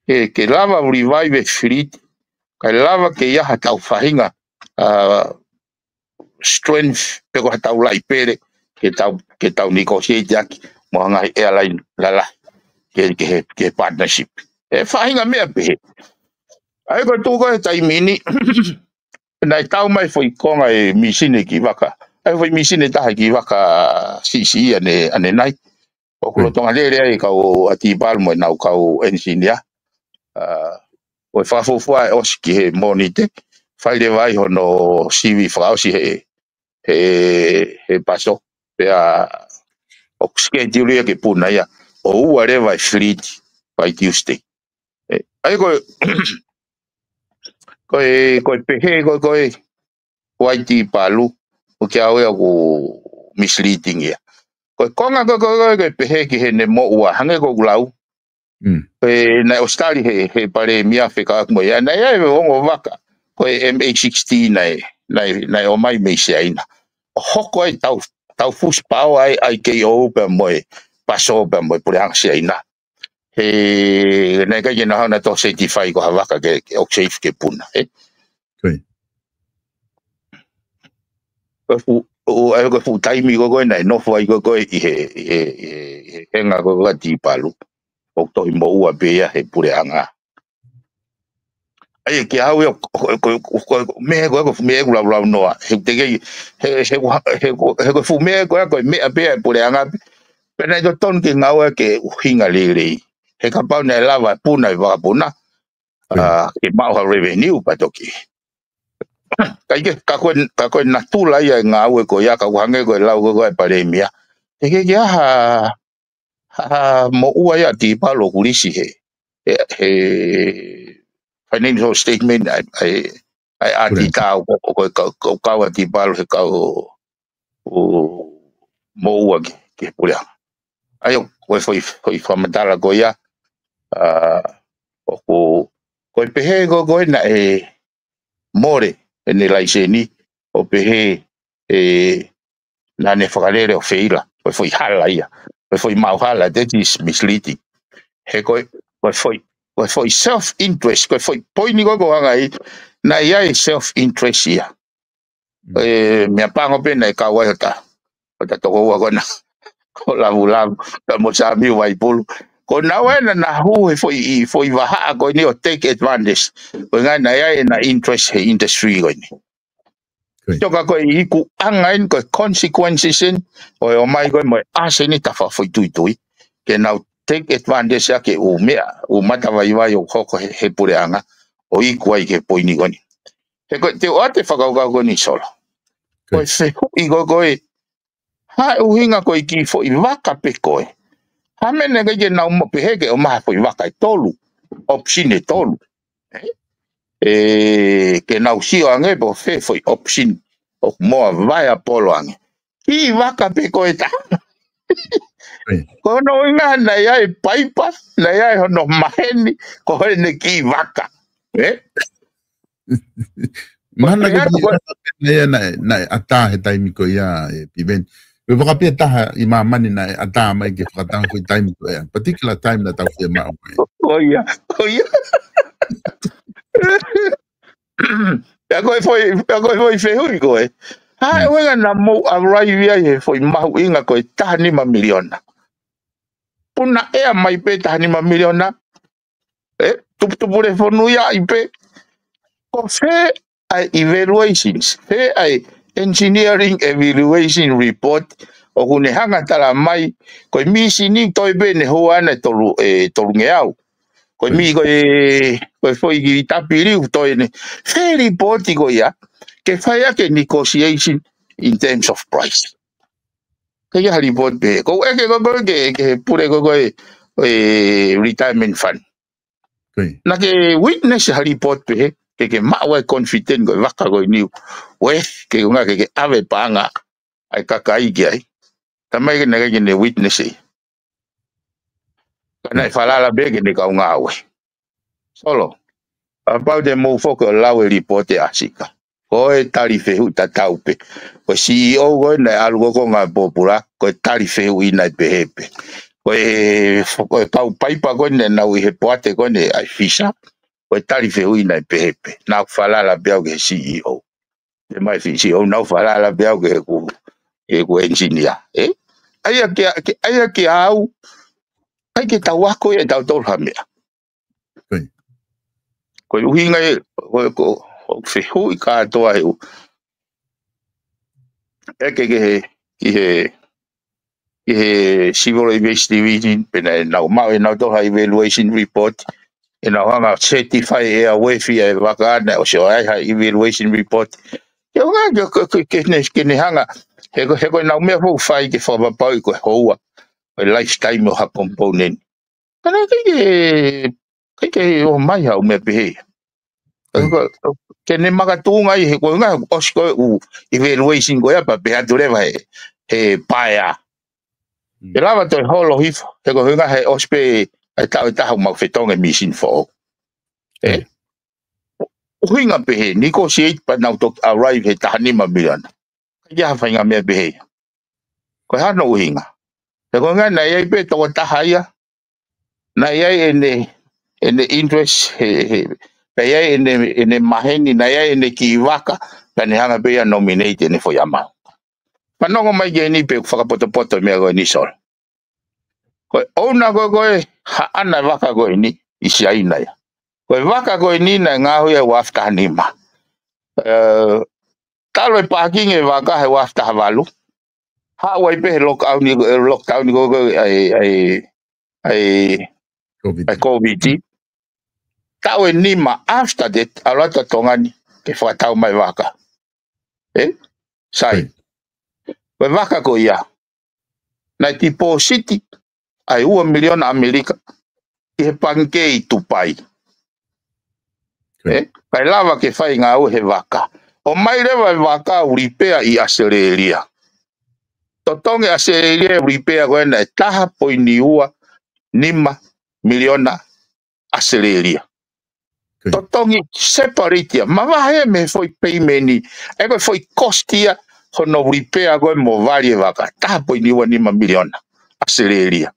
ke, ke lava revive e fleet, kae lava ke ʻi ai haʻatau faʻahinga, ʻa, strength, pe ko haʻatau laʻi pele, ke tau, ke tau negotiate ʻaki mo e ngaahi airline lalahi, ke, ke he, ke he partnership. ʻE faʻahinga meʻa pehē. ʻA ia ko e tuʻu ko ē he taimi ni, naʻe tau mai foʻi konga e mīsini ki vaka. ʻA e foʻi mīsini ʻe taha ki vaka siʻisiʻi ʻanenai. ʻOku lolotonga lele ai e kau ʻa Tipalu mo ʻenau kau engineer. ʻA, ʻo e fakafuofua ʻe ʻosi ki he Mōnite. Fai leva ai hono sivi fakaʻosi he, he, he Paso. Pea ʻoku schedule ia ke puna ia. ʻO ua leva e fleet by Tuesday. ʻE, ʻa ia ko e, ko e, ko e pehē, ko e, ko e, ko ai Tipalu, ʻoku ʻikai ke u misleading ia. Ko e konga ko e, ko e, ko e, ko e pehē ki heʻene moʻua, hangē ko ʻeku lau. Ko e naʻe ʻosi tali he, he palēmia fekauʻaki mo ia, naʻe ʻi ai e ongo vaka, ko e M H sixteen naʻe, naʻe, naʻe ʻomai mei Siaina. ʻO hoko ai tau, tau fusi pao ai, ʻa e I K O pea mo e Paso pea mo e puleʻanga Siaina. He, naʻe ʻikai ke nau hanga ʻo certify ko ha vaka ke, ke ʻoku safe ke puna, ē? Ko e fuʻu, ʻo, ʻa ia ko e fuʻu taimi ko ē ko ē naʻe nofo ai ko ē ko ē ʻi he, ʻi he, ʻi he, ʻi he henga ko ē ko ē ʻa Tipalu. ʻOku tohi moʻua pē ia he puleʻanga. ʻA ia ke au ia, ko, ko, ko, ko, meʻa ko ē, ko e fuʻu meʻa ʻeku laulau noa. He te kei, he, he, he, he, he ko e fuʻu meʻa ko ē, ko e meʻa pē ʻa e puleʻanga pē. Pea naʻe totonu ke ngāue ke ʻuhinga lelei. He kapau naʻe lava puna e vakapuna, ʻa, ke maʻu ha revenue pea toki. Ka ʻi ke, ka ko e, ka ko e natula ia e ngāue ko ia, ka ʻoku hangē ko e lau ko ē ko ē ʻa e palēmia. Te kei ke ʻi ai ha, ha, ha moʻua ia ʻa Tipalu ʻoku lisi he, he, he financial statement ʻa e, ʻa e, ʻa e ʻatita ʻo, ʻo, ʻo, ʻo, ʻo kau ʻa Tipalu he kau ʻo, ʻo moʻua ki, ki he puleʻanga. ʻA ia ko e foʻi, foʻi fakamatala ko ia, ʻa, ʻoku, ko e pehē ko ē ko ē naʻe mole ʻene laiseni ʻo pehē ē naʻa ne fakalele ʻo feila, ko e foʻi hala ia, ko e foʻi maʻu hala, that is misleading. He ko e, ko e foʻi, Ko e foʻi self interest, ko e foʻi poini ko ē ʻoku hanga ai, naʻe ʻi ai e self interest ia. Mm. E, meʻapango pē naʻe kau ai hota, hota tokoua ko ena, ko Lavulavu, ka mo Samiu Vaipulu. Ko naua ena naʻa hū he foʻi, foʻi vahaʻa ko eni ʻo take advantage. Ko e ngaahi naʻe ʻi ai ʻena interest he industry ko eni. Ko ia. Toka ko e ikuʻanga eni, ko e consequences eni, ʻo e ʻomai ko ē mo e ʻasi eni tafa foʻi tuitui. Ke nau take advantage ʻaki ʻū meʻa, ʻū matavaivai ʻoku hoko he, he puleʻanga, ʻo iku ai ki he poini ko eni. He ko e te u ʻoatu e fakakaukau ko eni Solo. Ko ia. Ko e fehuʻi ko ē ko ē, ha ʻuhinga ko e kiʻi foʻi vaka pē ko ē. Ha meʻa naʻe ʻikai ke nau mo pehē ke ʻomai ha foʻi vaka ʻe tolu, option ʻe tolu. E, ke nau sio ange pe ko fē foʻi option ʻoku more viable ange. Kiʻi vaka pē ko ē taha. Ko hono ʻuhinga naʻe ʻi ai e paipa, naʻe ʻi ai hono maheni, ko ʻene kiʻi vaka. E? Mahalo ko e kiʻi vaka naʻe, naʻe ʻatā he taimi ko ia e Piveni. Ko e vaka pē taha ʻi māmani naʻe ʻatā mai ke fakatau he taimi ko ia. Particular time naʻa tau fiemaʻu ai. Ko ia, ko ia. Pea ko e foʻi, pea ko e foʻi fehuʻi ko ē. Ha ʻuhinga naʻa mou arrive ai he foʻi mahuʻinga ko e taha nima miliona. Puna ea mai pē taha nima miliona. E, tuputupu le fonu ia i pē. Ko fē ʻa e evaluations, fē ʻa e engineering evaluation report, ʻoku ne hanga tala mai, ko e misini toe pē ne hoa ʻena e tolu, e tolungeau. Ko e mi, ko e, ko e foʻi ki tapili u toe ne. Fē report ko ia, ke fai ʻaki e negotiation in terms of price. Ke ia ha report pē. Ko e ke ko ko ke, ke pule ko ko e, e retirement fund. Ko ia. Naʻa ke witness ha report pē, ke ke maʻu ai confident ko e vaka ko eni. Ue, ke ko ngā ke ke ʻave paʻanga ʻa e kakai ki ai. Tamai ke naʻe ʻikai ke ne witness e. Ka naʻe falala pē ke ne kau ngāue. Solo. Kapau te mou foki ʻo lau e report ʻa Sika. Ko e tali fehuʻi tatau pē. Ko e C E O ko ē naʻe ʻalu ko ē ko ngā pōpula, ko e tali fehuʻi naʻe pehē pē. Ko e, ko e kau paipa ko ē naʻa nau ʻi he poate ko ē ʻa e Fisa, ko e tali fehuʻi naʻe pehē pē. Naʻa ku falala pē au ki he C E O. Te mai fi C E O naʻa ku falala pē au ki heʻeku, heʻeku engineer. E? ʻAia ke, ke, ʻaia ke au, ʻai ke tau ako ia ʻe tautolu ha meʻa. Ko ia. Ko e ʻuhinga e, ko e, ko, ko e fehuʻi kātoa he ʻū. ʻEke ki he, ki he, ki he Civil Aviation Division, pea naʻa nau maʻu ʻe nautolu ha evaluation report. ʻE nau hanga certify e airworthy e vaka naʻe ʻosi ʻi ai ha evaluation report. Ke ʻuhinga ke, ke, ke, ke ne, ke ne hanga, he ko, he ko ʻenau meʻa foʻou fai ke fakapapauʻi ko e houa, ko e lifetime ʻo ha component. Ka naʻe ʻikai ke, ʻikai ke ʻomai ha ʻū meʻa pehē. Ko ia. Ke ne makatuʻunga ai he ko e ʻuhinga ʻosi ko ē ʻū evaluation ko ia pea pehē atu leva he, he paea. Mm. ʻE lava toe holo hifo, he ko e ʻuhinga he ʻosi pē ʻa e taʻu ʻe taha ʻoku mau fetongi e misini foʻou. E? Ko ia. ʻUhinga pehē, negotiate pea nau toki arrive he taha nima miliona. ʻIkai ha faʻahinga meʻa pehē ia. Ko e hā hono ʻuhinga. He ko e ʻuhinga naʻe ʻi ai pē tokotaha ia. Naʻe ʻi ai ʻene, ʻene interest, he, he, naʻe ʻi ai ʻene, ʻene maheni, naʻe ʻi ai ʻene kiʻi vaka, pea ne hanga pē ia ʻo nominate ʻene foʻi amount. Fanongo mai ki heni pea u fakapotopoto e meʻa ko eni Solo. Ko e ʻouna ko ē ko ē haʻana vaka ko eni ʻi Siaina ia. Ko e vaka ko eni naʻe ngaohi he ua afe taha nima. E, talu e parking e vaka he ua afe taha valu. Haʻu ai pē he lockdown, e lockdown ko ē ʻa e, ʻa e, ʻa e, COVID. ʻA e COVID. Taʻu ʻe nima after that, ʻalu atu ʻa Tonga ni ke fakatau mai vaka. E? Sai. Sai. Ko e vaka ko ia. Naʻe tipōsiti ʻa e ua miliona ʻAmelika ʻi he pangikē ʻi Tupai. Ko ia. E? Kae lava ke fai ngāue he vaka. ʻOmai leva e vaka ʻo lipea ʻi ʻAsitelēlia. Totongi ʻAsitelēlia e lipea ko ena ʻe taha poini ua nima miliona ʻAsitelēlia. Ko ia. Totongi separate ia. Mavahe mei he foʻi payment ni. ʻE ko e foʻi cost ia hono lipea ko ē mo vali e vaka. Taha poini ua nima miliona ʻAsitelēlia.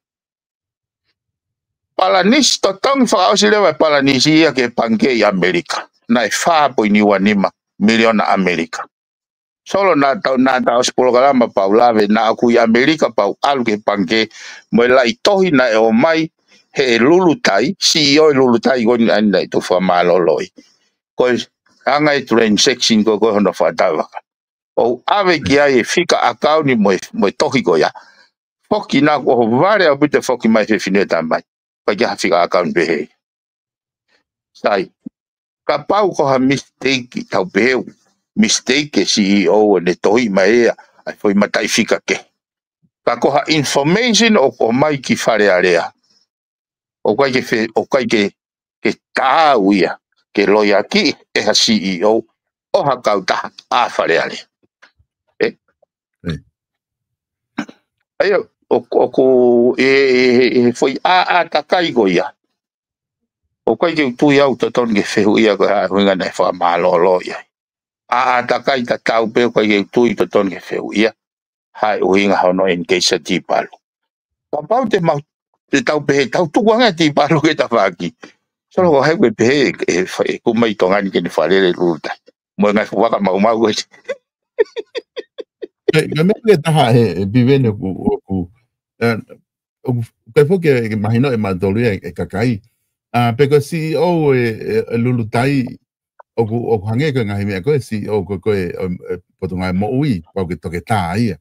Palanisi, totongi fakaʻosi leva e palanisi ia ki he pangikē ʻi ʻAmelika. Naʻe fā poini ua nima miliona ʻAmelika. Solo, naʻa tau, naʻa tau ʻosi polokalama pau lave, naʻa ku ʻi ʻAmelika pau ʻalu ki he pangikē, mo e laʻi tohi naʻe ʻomai he Lulutai, C E O e Lulutai ko eni naʻe tuʻu fakamālōlōʻi. Ko e anga e transaction ko, ko hono fakatau vaka. ʻOu ʻave ki ai e fika ʻakauni mo e, mo e tohi ko ia. Foki naʻa ku ʻohovale ʻaupito e foki mai fefine tamai. ʻIkai ke ha fika ʻakauni pehē. Sai. Kapau ko ha mistake, tau pehē ʻoku mistake e C E O ʻene tohi mai ia, ʻa e foʻi mataʻi fika kehe. Ka ko ha information ʻoku ʻomai ki Fale Alea. ʻOku ʻikai ke fe-, ʻoku ʻikai ke, ke taau ia, ke loiakiʻi ʻe ha C E O ʻo ha kautaha ʻa Fale Alea. ʻE? ʻE. ʻA ia, ʻo, ʻoku, ʻe, ʻe, ʻe, foʻi ʻātakai ko ia. ʻOku ʻikai ke u tui au totonu ke fehuʻia ko e hā e ʻuhinga naʻe fakamālōlōʻi ai. ʻĀtakai tatau pē ʻoku ʻikai ke u tui totonu ke fehuʻia. Hā e ʻuhinga hono ʻeni keisa Tipalu. Kapau te mau, te tau pehē, tau tuku ange Tipalu ke tafaʻaki. Solo, ko hai koe pehē, e, e, e, ku mai Tonga ni ke ne falele Lulutai. Mo e ngaahi fuʻu vaka maumau ko ē. Ka, ka meʻa ke taha he, he Piveni ʻoku, ʻoku, e, ʻoku, kai foki e, ke mahino e mātolu ia e, e kakai. A, pe ko e C E O e, e, e Lulutai, ʻoku, ʻoku hangē ko e ngaahi meʻa ko e C E O ko, ko e, e, e Potungāue Moʻui, pau ke toketā ia.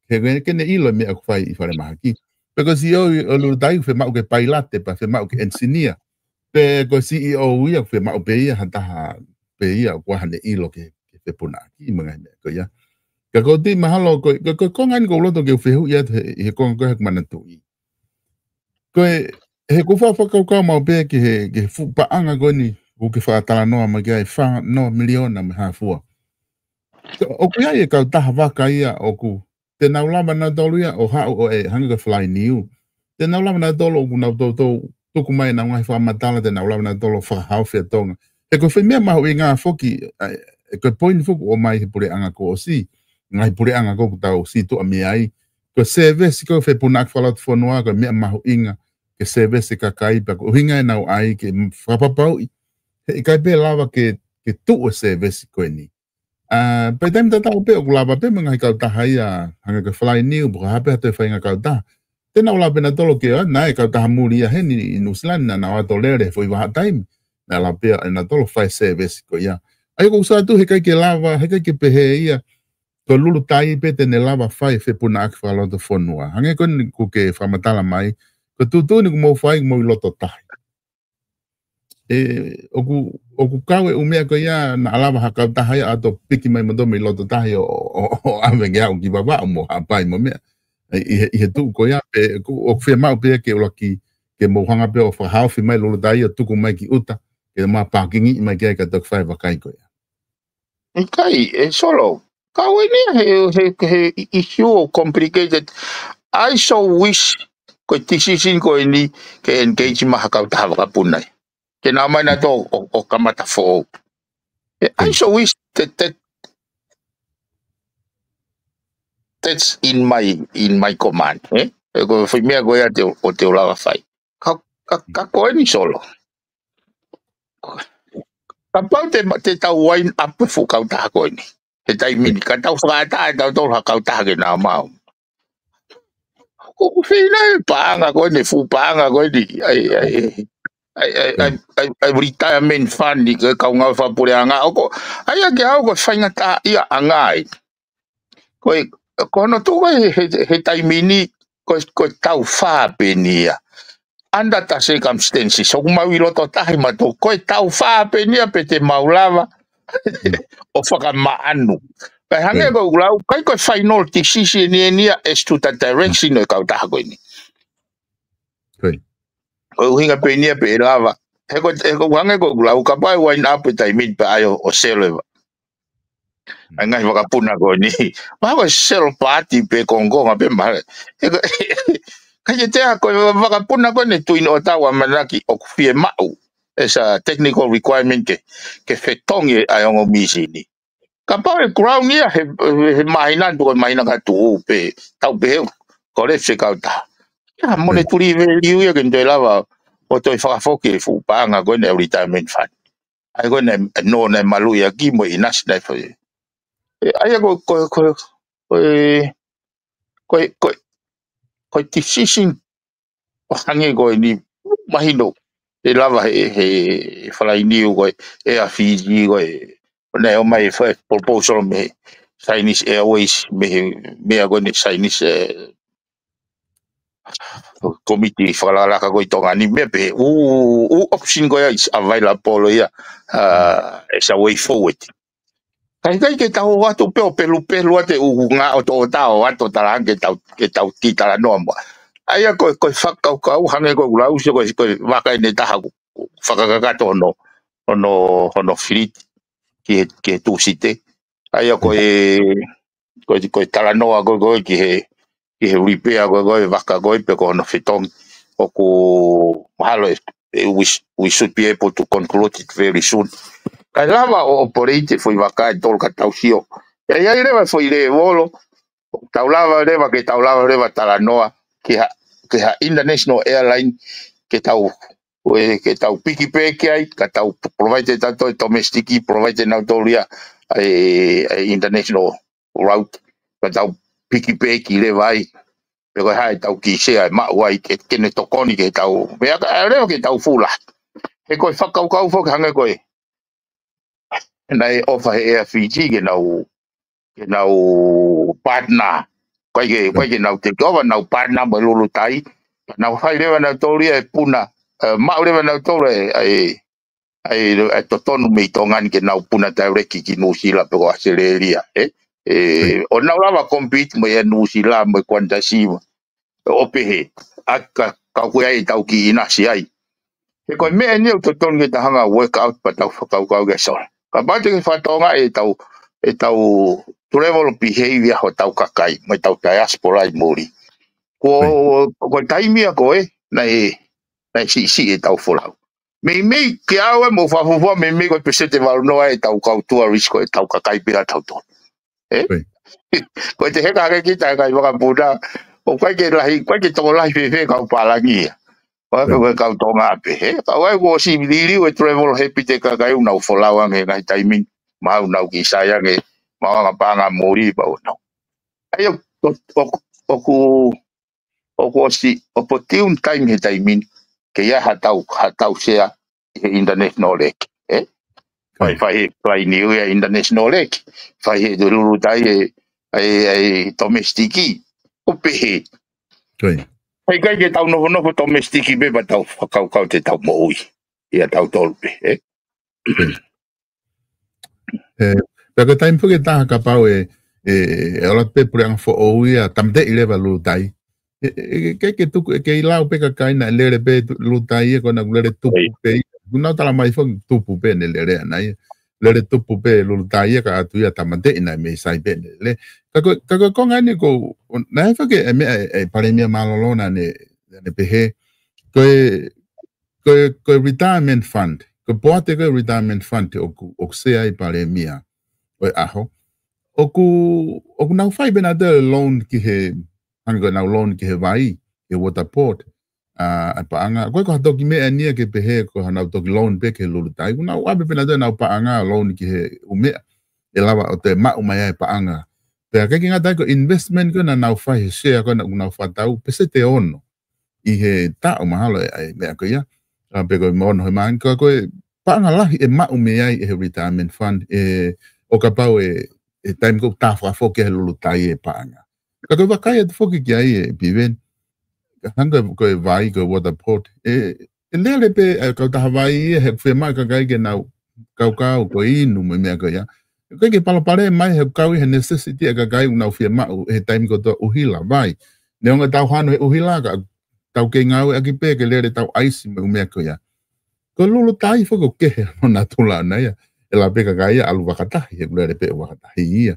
He ko e ke ne ʻilo e meʻa ʻoku fai ʻi falemahaki. Pe ko e C E O ʻo Lulutai, fiemaʻu ke pailate, pea fiemaʻu ke engineer. Pe ko e C E O ia, fiemaʻu pē ia, ha taha pē ia, ʻoku ʻi ai haʻane ʻilo ke, ke fepunaʻaki, mo e ngaahi meʻa ko ia. Ka ko ti mahalo, ko, ko, ko, ko e konga eni ʻoku ou loto ke u fehuʻi atu he, he konga ko ē he ʻoku manatuʻi. Ko e, he ʻoku ou fakakaukau maʻu pē ki he, ki he fuʻu paʻanga ko eni, ʻoku ke fakatalanoa mai ki ai fā noa miliona mo e hā fua. So, ʻoku ʻi ai e kautaha vaka ia ʻoku, te nau lava nautolu ia ʻo haʻu ʻo e hangē ko e Fly Niu. Te nau lava nautolu ʻoku nau toutou tuku mai ʻenau ngaahi fakamatala, te nau lava nautolu ʻo fakahaofi ʻa Tonga. He ko e foʻi meʻa mahuʻinga foki, ʻa, e ko e poini foki ʻoku ʻomai he puleʻanga kuo ʻosi, ngaahi puleʻanga ko ē ʻoku tau situʻa mei ai. Ko e sēvesi ko e fepunaʻaki fakalotofonua, ko e meʻa mahuʻinga ke sēvesi e kakai, pea ko e ʻuhinga ʻenau ʻai ke fakapapauʻi he ʻikai pē lava ke, ke tuʻu e sēvesi ko eni. A, pea taimi tatau pē ʻoku lava pē mo e ngaahi kautaha ia, hangē ko e Fly Niu, pe ko e hā pē ha toe faʻahinga kautaha. Te nau lava pē nautolu ke, a, naʻe kautaha muli ia heni ʻi Nuʻusila ni, naʻa nau ō atu ʻo lele he foʻi vahaʻa taimi. Naʻe lava pē ʻe nautolu ʻo fai e sēvesi ko ia. ʻA ia ʻoku ou sio atu he ʻikai ke lava, he ʻikai ke pehē ia, ko Lulutai pē te ne lava fai e fepunaʻaki fakalotofonua. Hangē ko eni ʻoku ke fakamatala mai, ko e tuʻutuʻuni ʻoku mou fai, ʻoku mou ʻi loto tahi. ʻE, ʻoku, ʻoku kau e ʻū meʻa ko ia naʻa lava ha kautaha ia ʻo toe piki mai mo toe mei loto tahi ʻo, ʻo, ʻo, ʻo ʻave ke aʻu ki Vavaʻu mo Haʻapai mo e meʻa. ʻI, ʻi he, ʻi he tuʻu ko ia, pe, ʻoku, ʻoku fiemaʻu pē ke ʻuluaki, ke mou hanga pē ʻo fakahaofi mai Lulutai ʻo tuku mai ki ʻuta, ke ma pākingiʻi mai ki ai ka toki fai e vakai ko ia. ʻIkai, ʻe Solo. Kau eni he, he, he issue ʻoku complicated. I so wish ko e decision ko eni ke engage mai ha kautaha vakapuna ia. Ke nau ō mai nautolu ʻo, ʻo kamata foʻou. I so wish that, that, that's in my, in my command, eh? ʻE ko e foʻi meʻa ko ia te, ʻoku te lava fai. Ka, ka, ka ko eni Solo. Kapau te, te tau wind up e fuʻu kautaha ko eni. He taimi ni, ka tau fakaʻatā ʻe tautolu ha kautaha ke nau maʻu. ʻOku, ʻoku feinga e paʻanga ko eni, fuʻu paʻanga ko eni. ʻAi, ʻai, ʻai, ʻai, ʻai, ʻai, ʻai retirement fund ni, ko e kau ngāue fakapuleʻanga. ʻOku, ʻa ia ke aʻu ko e faingataʻaʻia ʻanga ai. Ko e, ko hono tuʻu ko ē he, he, he taimi ni, ko e, ko e tau fā pē eni ia. Under the circumstances, ʻoku mau ʻi loto tahi mautolu, ko e tau fā pē eni ia pe te mau lava ʻo fakamaʻanu. Kae hangē ko ʻeku lau, ʻikai ko e final decision eni ia as to the direction ʻo e kautaha ko eni. Ko e ʻuhinga pē eni ia pe ʻe lava. He ko, he ko hangē ko ʻeku lau, kapau ʻe wind up e taimi ni pea ʻai ʻo, ʻo sell e va-, ʻa e ngaahi vakapuna ko eni. Mahalo ko e sell party pē kongokonga pē mahalo. He ko, ʻikai ke tea ko e vakapuna ko eni Twin Otter ʻoku ʻamanaki ʻoku fiemaʻu as a technical requirement ke, ke fetongi ʻa e ongo mīsini. Kapau ʻe ground ia he, he, he māhina, tuku māhina ka tuʻu pē, tau pē he, ko e left se kautaha. Ia, monetary value ia ke ne toe lava ʻo toe fakafoki e fuʻu paʻanga ko ē naʻe retirement fund. ʻA ia ko ē naʻe, naʻe maluʻi ʻaki mo e ʻinasi naʻe fai. ʻA ia ko, ko, ko, ko e, ko e, ko e, ko e decision ʻo hangē ko eni, mahino ʻe lava he, he Falainiu ko ē, ʻa Fiji ko ē, ʻo naʻe ʻomai e fai proposal mei he Chinese Airways, mei he meʻa ko eni Chinese, eh, komiti fakalakalaka ko ē ʻi Tonga ni, meʻa pē ʻū, ʻū option ko ia is available ia, uh, as a way forward. Ka ʻikai ke tau ō atu pē ʻo pelupelu atu e ʻū ngaahi ʻotoʻota ʻo ʻalu ʻo tala ange ke tau, ke tau kiʻi talanoa muʻa. ʻA ia ko e, ko e fakakaukau hangē ko ʻeku lau ʻosi ko e, ko e vaka ʻe taha ʻoku fakakakato hono, hono, hono filiti ki he, ki he Tūsite. ʻA ia ko e, ko e, ko e talanoa ko ē, ko ē ki he, ki he repair ko ē, ko ē vaka ko ē pe ko hono fetongi. ʻOku mahalo ʻe, ʻe we, we should be able to conclude it very soon. Kae lava ʻo operate e foʻi vaka ʻe tolu ka tau sio. ʻE ʻi ai leva e foʻi lēvolo, tau lava leva ke tau lava leva talanoa ki ha, ki ha international airline ke tau, ʻe, ke tau piki pē ki ai, ka tau provide ʻe tautolu e domestic, provide ʻe nautolu ia e, e international route, ka tau piki pē ki leva ai, pe ko e hā ʻetau kiʻi sea ʻe maʻu ai ke, ke ne tokoni ke tau, meʻa ka, ʻe leva ke tau fuʻu lahi. He ko e fakakaukau foki hangē ko ē naʻe ʻofa he Air Fiji ke nau, ke nau partner. Ko e ke, ko e ke nau take over, nau partner mo e Lulutai. Nau fai leva nautolu ia e puna, eh, maʻu leva nautolu e, e, e, e totonu mei Tonga ni ke nau puna tauleki ki Nuʻusila pe ko ʻAositelēlia, eh? E, ʻo nau lava compete mo e Nuʻusila mo e Qantas mo ʻo pehē, ʻa ka, ka ko e ʻai ʻetau kiʻi ʻinasi ai. He ko e meʻa eni ʻoku totonu ke tau hanga work out pea tau fakakaukau ke sole. Kapau te ke fakatokangaʻi ʻetau, ʻetau travel behavior hotau kakai, mo ʻetau diaspora ʻi muli. Ko, ko e taimi ia ko ē, naʻe, naʻe siʻisiʻi ʻetau folau. Meimei ke ʻave mo fafufua, meimei ko e peseti ʻe valu noa ʻetau kau tourist ko ʻetau kakai pē ia ʻatautolu. Eh? Ko e te heka hake kita e kai vakapuna, ʻoku ʻikai ke lahi, ʻoku ʻikai ke tokolahi fēfē kau pālangi ia. Ko e, ko e kau Tonga pē, he? Kau ai kuo ʻosi liliu e travel habit e kakai ʻoku nau folau ange he ngaahi taimi ni, maʻu ʻenau kiʻi sai ange, maʻu anga paʻanga muli, maʻu ʻenau. ʻA ia, ʻo, ʻo, ʻoku, ʻoku ʻosi opportune time he taimi ni, ke ʻi ai haʻatau, haʻatau sea ʻi he international leki, eh? Fai, fai he Falainiu ia international leki, fai he Lulutai e, e, e domestic, ʻo pehē. ʻIkai ke tau nofonofo domestic pē pea tau fakakaukau te tau moʻui ia tautolu pē, eh? E, pea ko e taimi foki ʻe taha kapau ʻe, e, e ʻalu atu pē puleʻanga foʻou ia, tāmateʻi leva Lulutai. E, e, e, ke, ke tuku, e, ke ʻi lau pē kakai naʻe lele pē tu-, Lulutai ia, ko ʻena ʻoku lele tupu pē ia. ʻOku nau tala mai foki tupu pē ʻene lele ʻana ia. Lele tupu pē Lulutai ia ka ʻoatu ia tāmateʻi naʻe mei sai pē ʻene lele. Ka ko, ka ko e konga eni ko, naʻe foki e meʻa e, e Palēmia mālōlō naʻa ne, ne pehē. Ko e, ko e, ko e retirement fund, ko e poate ko e retirement fund ʻoku, ʻoku sea ai Palēmia ʻo e ʻaho. ʻOku, ʻoku nau fai pē nautolu e loan ki he, hangē ko ʻenau loan ki he vai, ki he water port, ʻa, ʻa e paʻanga. ʻOku ʻikai ko ha toki meʻa eni ia ke pehē ko haʻanau toki loan pē ki he Lulutai. ʻOku nau ʻave pē nautolu ʻenau paʻanga loan ki he ʻū meʻa ʻe lava ʻo toe maʻu mai ai e paʻanga. Pea ʻikai ke ngata ai ko e investment ko ē naʻa nau fai he sea ko ē naʻa nau fakatau, peseti ʻe ono ʻi he taʻu mahalo e, ʻa e meʻa ko ia. ʻA, pe ko e ono he māhina, ka ko e paʻanga lahi ʻe maʻu mei ai ʻe he retirement fund, ʻe, ʻo kapau ʻe, ʻe taimi ko ē tā fakafoki ʻe he Lulutai e paʻanga. Ka ko e vakai atu foki ki ai ʻe Piveni, hangē ko e vai, ko e water port, ʻe, ʻe lele pē, ʻe, kautaha vai ia, he ʻoku fiemaʻu e kakai ke nau kaukau, ko e inu mo e meʻa ko ia. ʻIkai ke palopalema mai he ʻoku kau ʻi he necessity ʻa e kakai ʻoku nau fiemaʻu he taimi kotoa ʻuhila, vai. Neongo ʻetau hano he ʻuhila ka tau kei ngāueʻaki pē ke lele ʻetau ʻaisi mo e ʻū meʻa ko ia. Ko Lulutai foki ʻoku kehe hono natula ʻana ia. ʻE lava pē kakai ia ʻalu vakatahi, he ʻoku lele pē ʻo vakatahi ia.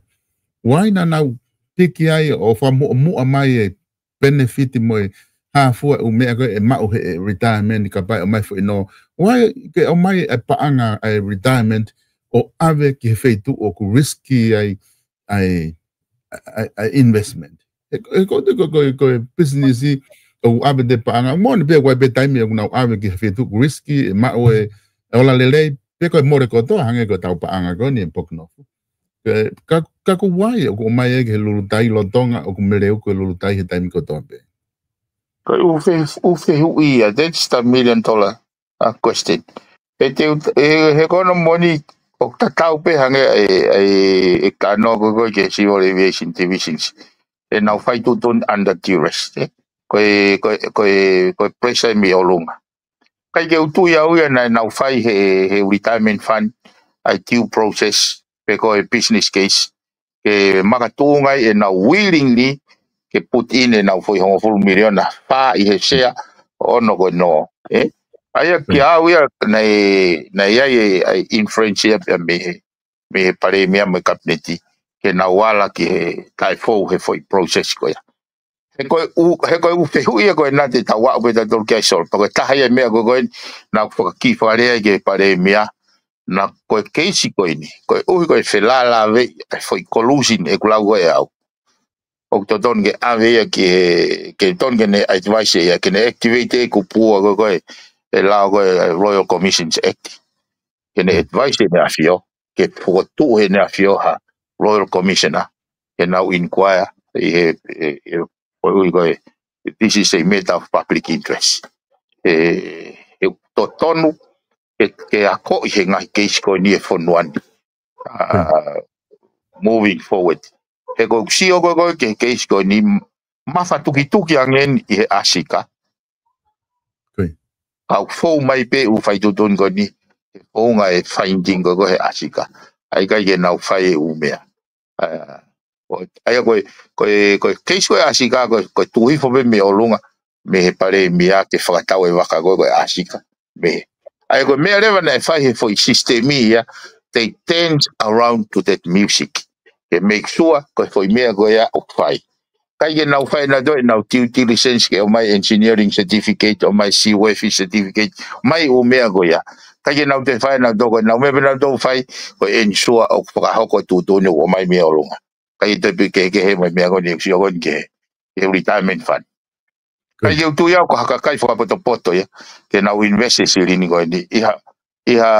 Vai naʻa nau piki ai ʻo fakamuʻomuʻa mai e benefit mo e hā fua e ʻū meʻa ko ē ʻe maʻu he retirement kapau ʻe ʻomai foʻi nō. Vai ke ʻomai e paʻanga ʻa e retirement ʻo ʻave ki he feituʻu ʻoku risky ai ʻa e, ʻa e, ʻa e investment. He, he ko e, ko e, ko e, ko e business ʻi, ʻoku ʻave ʻete paʻanga, moʻoni pē ʻoku ʻi ai pē taimi ʻoku nau ʻave ki he feituʻu risk, ʻe maʻu e, e ola lelei, pe ko e mole kotoa hangē ko ʻetau paʻanga ko eni ʻi Pokenofu. Ka, ka, ka ko e hā ʻoku ʻomai ai ki he Lulutai lolotonga ʻoku meleuku e Lulutai he taimi kotoa pē? Ko e ʻū fe-, ʻū fehuʻi ia, that's the million dollar, uh, question. He te u-, he, he ko hono moʻoni ʻoku tatau pē hangē e, e, e kanoa ko ē ki he Civil Aviation Divisions. ʻE nau fai tuʻutuʻuni under duress, ē? Ko e, ko e, ko e, ko e pressure mei ʻolunga. Kae ʻikai ke u tui au ia naʻa nau fai he, he retirement fund, ʻa e due process, pe ko e business case, ke makatuʻunga ai ʻenau willingly ke put in ʻenau foʻi hongofulu miliona, fā ʻi he sea, ono ko ē nō, ē? ʻA ia kia au ia naʻe, naʻe ʻi ai e, ʻa e influence ia pea mei he, mei he Palēmia mo e Kapineti, ke nau ala ki he taʻefou he foʻi process ko ia. He ko e ʻū, he ko e ʻū fehuʻi ia ko ē naʻa te tau aʻu pē tautolu ki ai, Solo. Pea ko e taha ia e meʻa ko ē ko ē naʻa ku fakakī fakalea ai ki he Palēmia, naʻa ko e keisi ko eni, koeʻuhi ko e felālāveʻi e foʻi collusion ʻeku lau ko ē ʻe au. ʻOku totonu ke ʻave ia ki he, ke totonu ke ne advise ia, ke ne activate e kupu ʻa ko ē ko ē, e lao ko ē Royal Commissions Act. Ke ne advise ʻEne ʻAfio, ke fokotuʻu ʻe Heʻene ʻAfio ha Royal Commissioner, ke nau inquire ʻi he, he, he, koeʻuhi ko ē, this is a matter of public interest. He, he totonu ke, ke akoʻi he ngaahi keisi ko eni e fonua ni. Ah, moving forward. He ko ʻeku sio ko ē ko ē ki he keisi ko eni, mafatukituki ange eni ʻi he ʻAsika. Ka ʻoku fou mai pē ʻū fai tuʻutuʻuni ko eni, he founga e finding ko ē ko ē he ʻAsika. ʻA ia ʻikai ke nau fai e ʻū meʻa. Ah, ʻa ia ko e, ko e, ko e keisi ko ē ʻAsika, ko e, ko e tuʻu hifo pē mei ʻolunga, mei he Palēmia ke fakatau e vaka ko ē ko ē ʻAsika. Mei he. ʻA ia ko e meʻa leva naʻe fai he foʻi sisitemi ia, they dance around to that music. Ke make sure ko e foʻi meʻa ko ia ʻoku fai. ʻIkai ke nau fai nautolu ʻenau due diligence ke ʻomai engineering certificate, ʻomai seaworthy certificate, ʻomai ʻū meʻa ko ia. ʻIkai ke nau toe fai nautolu, ko ʻenau meʻa pē nautolu ʻoku fai, ko e ensure ʻoku fakahoko e tuʻutuʻuni ʻoku ʻomai mei ʻolunga. ʻIkai ke toe pē kehekehe mo e meʻa ko eni ʻoku sio ko eni ki he, ki he retirement fund. ʻIkai ke u tui au ko ha kakai fakapotopoto ia, ke nau invest e silini ko eni, ʻi ha, ʻi ha,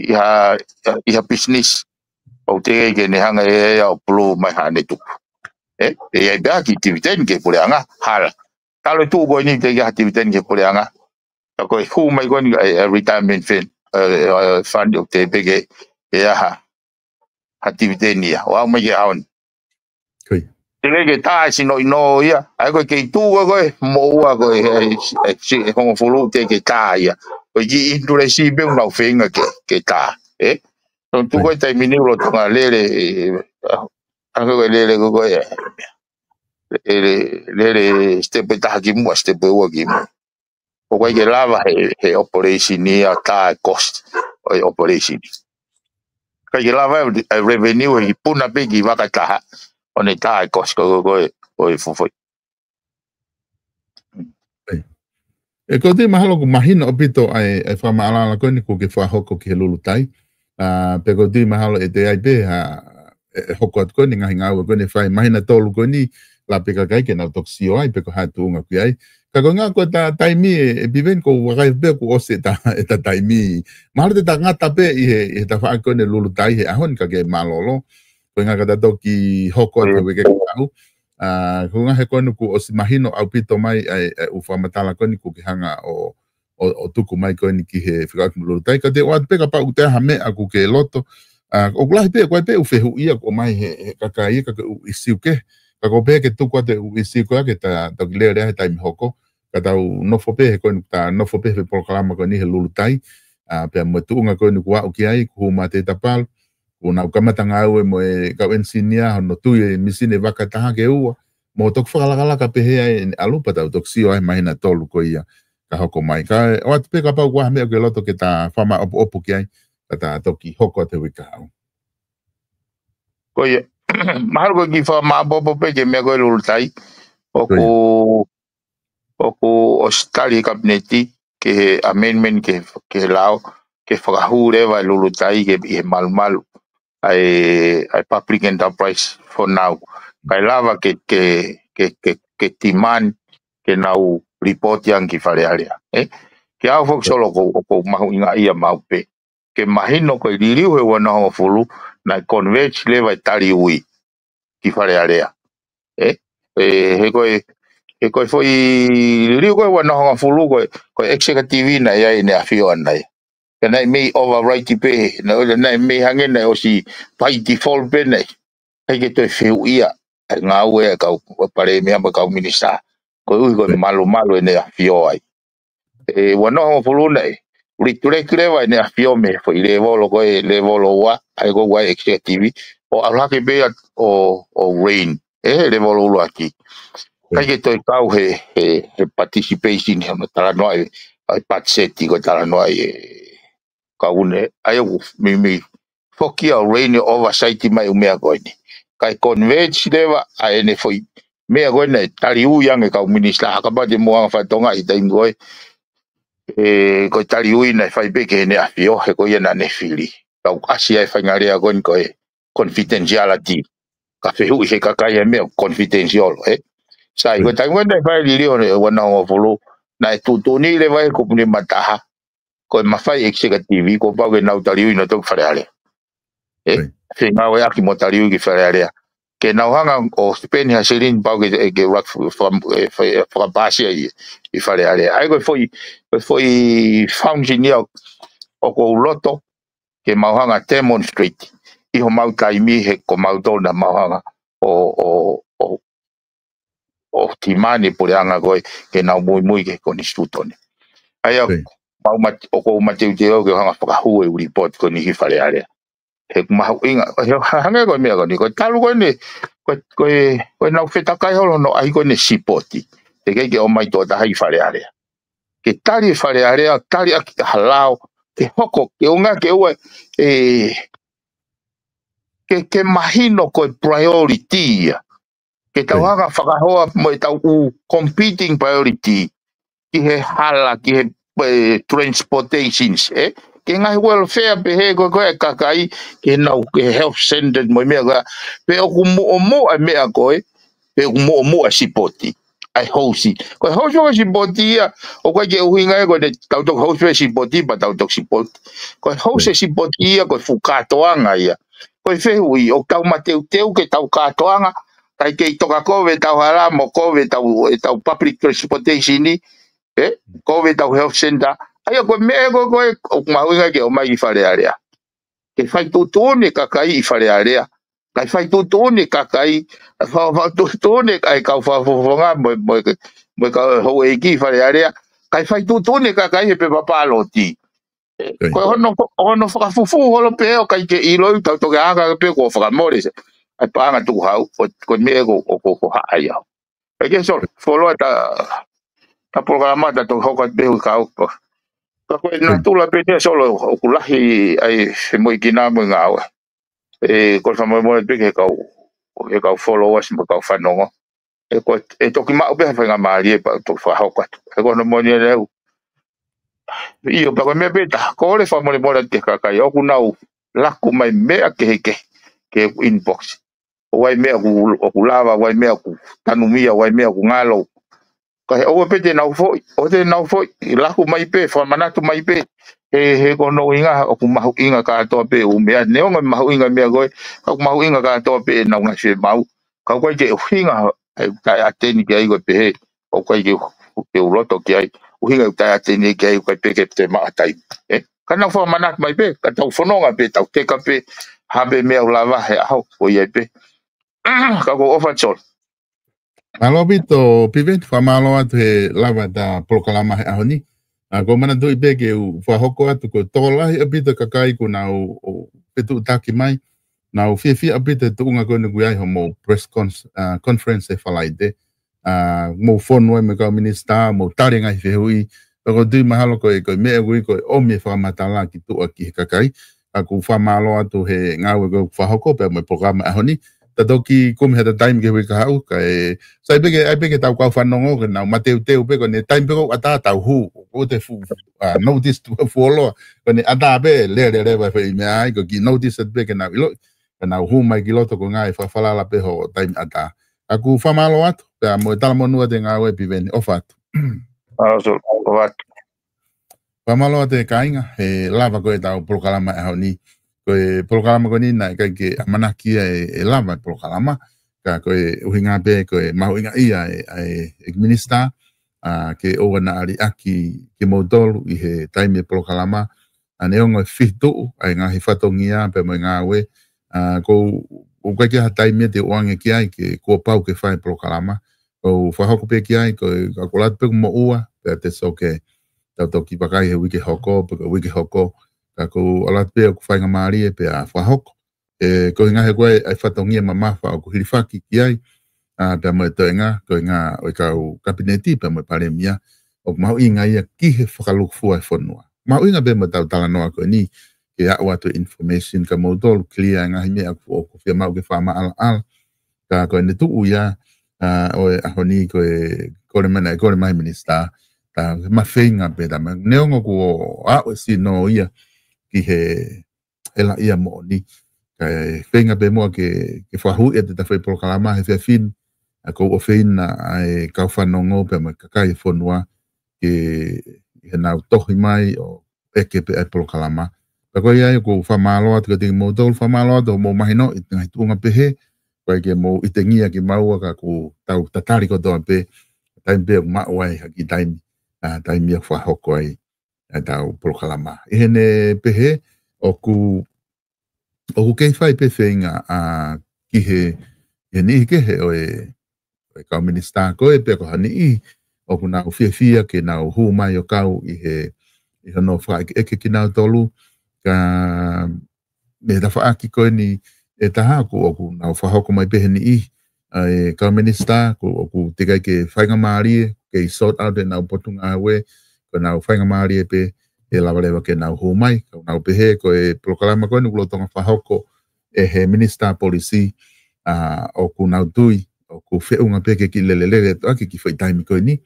ʻi ha, ʻi ha business, ʻoku teʻeki ke ne hanga ʻe ia ʻo pulu mai haʻane tuku. Ē, ʻe ʻi ai pē ha kiʻi dividend ki he puleʻanga, hala. Talu e tuʻu ko eni teʻeki ha dividend ki he puleʻanga. Ka ko e hū mai ko eni, e, e retirement fund, e, e, fund ʻoku teʻeki pē ke, ke ʻi ai ha, ha dividend ia, ʻo aʻu mai ki he ʻaho ni. Teʻeki ke tā e sino ʻino ia, ʻa ia ko e kei tuʻu ko ē, moʻua ko ē, e, e, si-, e hongofulu teʻeki ke tā ia. Ko e kiʻi interest pē ʻoku nau feinga ke, ke tā, ē? Tonu tuku e taimi ni ʻoku lolotonga lele, e, e, a, a ko e lele ko ē ko ē, e, lele, lele step ʻe taha ki muʻa, step ʻe ua ki muʻa. ʻOku ʻikai ke lava he, he operation ia tā e cost ʻo e operation. ʻIkai ke lava e, e revenue he puna pē ki vaka taha, ʻo ne tā e cost ko, ko, ko, ko e fuʻu foʻi. ʻE, ʻoku ou tui mahalo ʻoku mahino ʻaupito ʻa e, ʻa e fakamaʻalaʻala ko eni kuo ke fakahoko ki he Lulutai. Ah, pea ʻoku ou tui mahalo ʻe toe ʻi ai pē ha, ʻe, ʻe hoko atu ko eni ngaahi ngāue ko eni ʻe fai māhina ʻe tolu ko eni, lava pē kakai ke nau toki sio ai, pe ko e hā e tuʻunga ʻoku ʻi ai. Ka ko e ʻuhinga ko ʻeta taimi ē, ʻe Piveni, ʻoku ou vakai pē kuo ʻosi ʻeta, ʻeta taimi. Mahalo te ta ngata pē ʻi he, ʻi he tafaʻaki ko eni Lulutai he ʻaho ni ka ke mālōlō. Ko e ʻuhinga ka ta toki hoko atu he uike kahaʻu. Ah, ko e ʻuhinga he ko eni kuo ʻosi mahino ʻaupito mai ʻa e, ʻa e ʻū fakamatala ko eni kuo ke hanga ʻo, ʻo, ʻo tuku mai ko eni ki he fekauʻaki mo Lulutai. Ka te u ʻoatu pē kapau ʻoku toe ʻi ai ha meʻa ʻoku ke loto. Ah, ʻoku lahi pē, ʻoku ʻi ai pē ʻū fehuʻi ia ʻoku ʻomai he, he kakai ia ka ko e ʻū ʻīsiu kehe. Ka ʻoku ou pehē ke tuku atu e ʻū ʻīsiu ko ia ke ta toki lele ai he taimi hoko. Ka tau nofo pē he ko eni, ta nofo pē he polokalama ko eni he Lulutai. Ah, pea mo e tuʻunga ko eni kuo aʻu ki ai, kuo hū mai Teitapalu. Kuo nau kamata ngāue mo e kau enisinia, hono tui e mīsini vaka taha ki he ua. Mo toki fakalakalaka pehē ai ʻene ʻalu pea tau toki sio ai māhina ʻe tolu ko ia ka hoko mai. Ka ʻoatu pē kapau ʻoku ʻi ai ha meʻa ʻoku ke loto ke ta fakamāʻopoʻopo ki ai, ka ta toki hoko atu he uike kahaʻu. Ko ia, mahalo ko e kiʻi fakamāʻopoʻopo pē ki he meʻa ko ē Lulutai. ʻOku, ʻoku ʻosi tali he Kapineti ki he amendment ki he, ki he lao, ke fakahū leva e Lulutai ki he, ʻi he malumalu ʻa e, ʻa e public enterprise for now. Kae lava ke, ke, ke, ke, ke demand ke nau lipooti ange ki Fale Alea. Ē? Kiate au foki Solo ʻoku ou, ʻoku ou mahuʻingaʻia maʻu pē ke mahino ko e liliu he ua noa hongofulu naʻe convert leva e tali ui ki Fale Alea. Ē? Ē, he ko e, he ko e foʻi liliu ko e ua noa hongofulu ko e, ko e executive naʻe ʻi ai ʻEne ʻAfio ʻanai. Ka naʻe mei override pē, naʻe, naʻe mei hangē naʻe ʻosi by default pē naʻe ʻikai ke toe fehuʻia e ngāue ʻa e kau palēmia mo e kau minisitā. Koeʻuhi ko e malumalu ʻEne ʻAfio ai. ʻE ua noa hongofulu naʻe retract leva ʻEne ʻAfio mei he foʻi lēvolo ko e lēvolo ua, ʻa ia ko e ua executive, ʻo ʻalu hake pē ia ʻo, ʻo reign ʻi he lēvolo ʻuluaki. ʻIkai ke toe kau he, he, he participation he ʻenau talanoaʻi ʻa e patiseti ko e talanoaʻi ʻe kau ne, ʻa ia ʻoku meimei foki ia ʻo reign ʻo oversight mai ʻū meʻa ko eni. Kae convert leva ʻa ʻene foʻi meʻa ko eni ʻe tali ui ange kau minisitā, ʻa kapau te mou anga fakatokangaʻi he taimi ko ē, ē, ko e tali ui naʻe fai pē ki Heʻene ʻAfio, he ko ia naʻa ne fili. Kau ʻasi ai e faʻahinga lea ko eni ko e confidentiality. Ka fehuʻi he kakai he meʻa confidential, ē? Sai, ko e taimi ko ē naʻe fai e liliu he ua noa hongofulu, naʻe tuʻutuʻuni leva ʻe he kupu nima taha ko e mafai executive kuo pau ke nau tali ui nautolu ki Fale Alea. Ē? Fengāueʻaki mo tali ui ki Fale Alea. Ke nau hanga ʻo spend ha silini pau ke, ke rak-, faka-, ē, fa-, fakapāsia ʻi, ʻi Fale Alea. ʻA ia ko e foʻi, ko e foʻi function ia ʻoku ou loto ke mau hanga demonstrate ʻi homau taimi he ko mautolu naʻa mau hanga ʻo, ʻo, ʻo, ʻo timani puleʻanga ko ē ke nau muimui ki he konisitūtone. ʻA ia, mau mat-, ʻoku ou mateuteu ke u hanga fakahū e ʻū lipooti ko eni ki Fale Alea. He ʻoku mahuʻinga, he hangē ko e meʻa ko eni, ko e talu ko eni, ko e, ko e, ko ʻenau fetakai holo hono ʻai ko eni e sipoti. Teʻeki ai ke ʻomai tokotaha ki Fale Alea. Ke tali Fale Alea, tali ʻaki ha lao, ke hoko, ke ʻuhinga ke ʻoua, ē, ke, ke mahino ko e priority ia. Ke tau hanga fakahoa mo ʻetau ʻū competing priority ki he hala, ki he, ē, transportations, ē? Ki he ngaahi welfare pehē ko ē ʻa e kakai, ki heʻenau, ki he health center mo e meʻa ko ē. Pe ʻoku muʻomuʻa e meʻa ko ē, pe ʻoku muʻomuʻa e sipoti ʻa e housi. Ko e housi ʻo e sipoti ia, ʻoku ʻikai ke ʻuhinga ia ko ʻetau toki housi e sipoti, pea tau toki sipoti. Ko e housi e sipoti ia, ko e fuʻu kātoanga ia. Ko e fehuʻi, ʻoku tau mateuteu ke tau kātoanga, kae kei toka kovi ʻetau hala mo kovi ʻetau, ʻetau public transportation ni, ē? Kovi ʻetau health center. ʻA ia ko e meʻa ko ē, ko ē, ʻoku mahuʻinga ke ʻomai ki Fale Alea. Ke fai tuʻutuʻuni e kakai ʻi Fale Alea. Kae fai tuʻutuʻuni e kakai, fa-, fa-, tuʻutuʻuni e kau fakafofonga mo, mo, mo e kau houʻeiki ʻi Fale Alea. Kae fai tuʻutuʻuni e kakai he pepa pāloti. Ko hono, hono fakafufū holo pē ʻoku ʻikai ke ʻiloʻi, tau toki ʻā hake pē kuo fakamole se. ʻA e paʻanga tukuhau, ko, ko e meʻa ko, ko, ko, ko haʻai au. ʻIkai ke Solo, fuoloa ta, ta polokalama ta toki hoko atu pē hui kau. Ka ko e natula pē ʻeni Solo, ʻoku lahi ʻa e femoʻuekina mo e ngāue. Ē, ko e fakamolemole pē ki he kau, he kau followers mo e kau fanongo. ʻE ko, ʻe toki maʻu pē ha faingamālie pea toki fakahoko atu. He ko hono moʻoni ʻeni ʻoku. ʻIo, pea ko e meʻa pē ʻe taha, kole fakamolemole atu ki he kakai ʻoku nau laku mai meʻa kehekehe ki heʻeku inbox. ʻOku ʻi ai e meʻa ʻoku, ʻoku lava, ʻoku ʻi ai e meʻa ʻoku tanumia, ʻoku ʻi ai e meʻa ʻoku ngalo. Ka he ʻoua pē te nau foʻi, ʻoua te nau foʻi, laku mai pē, fakamanatu mai pē. He, he ko hono ʻuhinga, ʻoku mahuʻinga kātoa pē ʻū meʻa, neongo e mahuʻinga e meʻa ko ē, ka ʻoku mahuʻinga kātoa pē ʻenau ngaahi fiemaʻu. Ka ʻoku ʻikai ke ʻuhinga ʻeku taʻeʻateni ki ai ko e pehē, ʻoku ʻikai ke u, ke u loto ki ai, ʻuhinga ʻeku taʻeʻateni ki ai, ʻoku ʻikai pē ke te maʻa taimi. Ē? Ka nau fakamanatu mai pē, ka tau fononga pē, tau teka pē, ha pē meʻa ʻoku lava he ʻaho, ko ia ai pē. Ka ʻoku ou ʻofa atu Solo. Mālō ʻaupito, Piveni, fakamālō atu he lava ʻeta polokalama he ʻaho ni. ʻA, ʻoku ou manatuʻi pē ke u fakahoko atu, ko e tokolahi ʻaupito e kakai kuo nau, ʻo, fetuʻutaki mai, nau fiefia ʻaupito he tuʻunga ko eni ʻoku ʻi ai hoʻomou press cons-, ʻa, conference he Falaite. ʻA, mou fonu ai mo e kau minisitā, mou tali e ngaahi fehuʻi. Pea ʻoku ou tui mahalo ko e, ko e meʻa ʻoku ʻi ai ko e ʻomi e fakamatala ki tuʻa ki he kakai. ʻA, ʻoku ou fakamālō atu he ngāue ʻoku ke fakahoko pea mo e polokalama he ʻaho ni. Ta toki kumi haʻata taimi ki he uike kahaʻu, kae sai pē ke, ʻai pē ke tau kau fanongo, ke nau mateuteu pē, ko ʻene taimi pē ʻoku ʻatā tau hū, ʻoku te fuʻu, ʻa, notice tuʻu fuoloa, ko ʻene ʻatā pē, lele leva e foʻi meʻa ai, ko e kiʻi notice atu pē ke nau ʻiloʻi, ke nau hū mai ki loto ko e ngaahi fakafalala pē hoʻo taimi ʻatā. ʻA, ʻoku ou fakamālō atu, pea mo e talamonū ʻa e ngāue Piveni, ʻofa atu. ʻOfa atu. Fakamālō atu kāinga, he lava ko ē ʻetau polokalama ʻaho ni. Ko e polokalama ko eni naʻe ʻikai ke ʻamanaki ia ʻe, ʻe lava e polokalama. Ka ko e ʻuhinga pē ko e mahuʻinga ia ʻa e, ʻa e, ʻEiki Minisitā, ʻa, ke ʻoua naʻa liʻaki kimoutolu ʻi he taimi e polokalama, ʻa neongo e fihituʻu ʻa e ngaahi fatongia pea mo e ngāue, ʻa, ko, ʻoku ʻikai ke ʻi ai ha taimi te u ʻoange ki ai ke kuo pau ke fai e polokalama. Ko u fakahoko pē ki ai, ko, ka ko e ʻalu atu pē ʻoku moʻua, pea te soke, tau toki vakai he uike hoko, pe ko e uike hoko, ka ko u ʻalu atu pē ʻoku faingamālie pea fakahoko. ʻE, ko e ʻuhinga he ko e, ʻa e fatongia mamafa ʻoku hilifaki ki ai, ʻa, pea mo e toenga, ko e ʻuhinga ʻo e kau Kapineti, pea mo e Palēmia, ʻoku mahuʻinga ia ki he fakalūkufua e fonua. Mahuʻinga pē mo ʻetau talanoa ko eni, ke aʻu atu e information kia moutolu, clear e ngaahi meʻa ʻoku, ʻoku fiemaʻu ke fakamaʻalaʻala. Ka ko ʻene tuʻu ia, ʻa, ʻo e ʻaho ni ko e kole mai naʻe kole mai Minisitā, ta ma feinga pē ta ma neongo kuo aʻu e sino ia ki he ʻela ia moʻoni. Ka e feinga pē muʻa ke, ke fakahuʻi ʻa e ta fai polokalama he efiafi ni, ʻa, ko u ʻofeina ʻa e kau fanongo pea mo e kakai e fonua ke, he nau tohi mai ʻo ʻeke pē ʻa e polokalama. Ka ko ia ai ʻoku ou fakamālō atu kiate kimoutolu, fakamālō atu hoʻomou mahinoʻi e ngaahi tuʻunga pehē, ko e ke mou ʻitengia kimaua ka ʻoku tau tatali kotoa pē, taimi pē ʻoku maʻu ai ha kiʻi taimi, ʻa, taimi ʻoku fakahoko ai ʻa ʻetau polokalama. ʻI heʻene pehē, ʻoku, ʻoku kei fai pē feinga, ʻa, ki he, he niʻihi kehe ʻo e, ʻo e kau Minisitā ko ē pe ko ha niʻihi ʻoku nau fiefia ke nau hū mai ʻo kau ʻi he, ʻi hono fakaʻekeʻeke kinautolu, ka mei he tafaʻaki ko eni ʻe taha ʻoku, ʻoku nau fakahoko mai pē he niʻihi ʻa e kau Minisitā, ʻoku, ʻoku teʻeki ai ke faingamālie, kei sort out ʻenau potungāue, ko ʻenau faingamālie pē ʻe lava leva ke nau hū mai, ka ʻoku nau pehē ko e polokalama ko eni ʻoku lolotonga fakahoko ʻe he Minisitā Polisi, ʻa, ʻoku nau tui, ʻoku feʻunga pē ke kiʻi lelelele atu ʻaki e kiʻi foʻi taimi ko eni,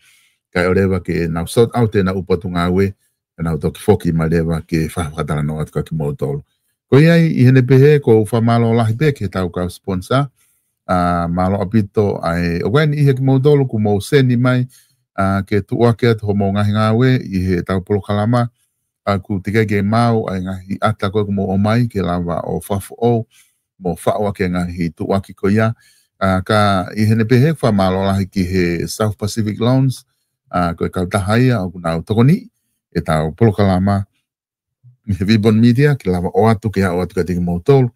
kae ʻoua leva ke nau sort out ʻenau potungāue, ka nau toki foki mai leva ke fakafakatalanoa atu kia kimoutolu. Ko ia ai, ʻi heʻene pehē, ʻoku ou fakamālō lahi pē ki heʻetau kau sponsor, ʻa, mālō ʻaupito ʻa e, ʻoku ʻi ai e niʻihi ʻia kimoutolu ʻoku mou send mai, ʻa, ke tuʻuaki atu hoʻomou ngaahi ngāue ʻi heʻetau polokalama, ʻa, ʻoku teʻeki ai ke maau ʻa e ngaahi ʻata ko ē ʻoku mou ʻomai ke lava ʻo fakafoʻou mo faʻu ʻaki e ngaahi tuʻuaki ko ia. ʻA, ka ʻi heʻene pehē, fakamālō lahi ki he South Pacific Loans, ʻa, ko e kautaha ia ʻoku nau tokoniʻi ʻetau polokalama mei he Vipon Media, ke lava ʻo ʻoatu, ke aʻu atu kiate kimoutolu.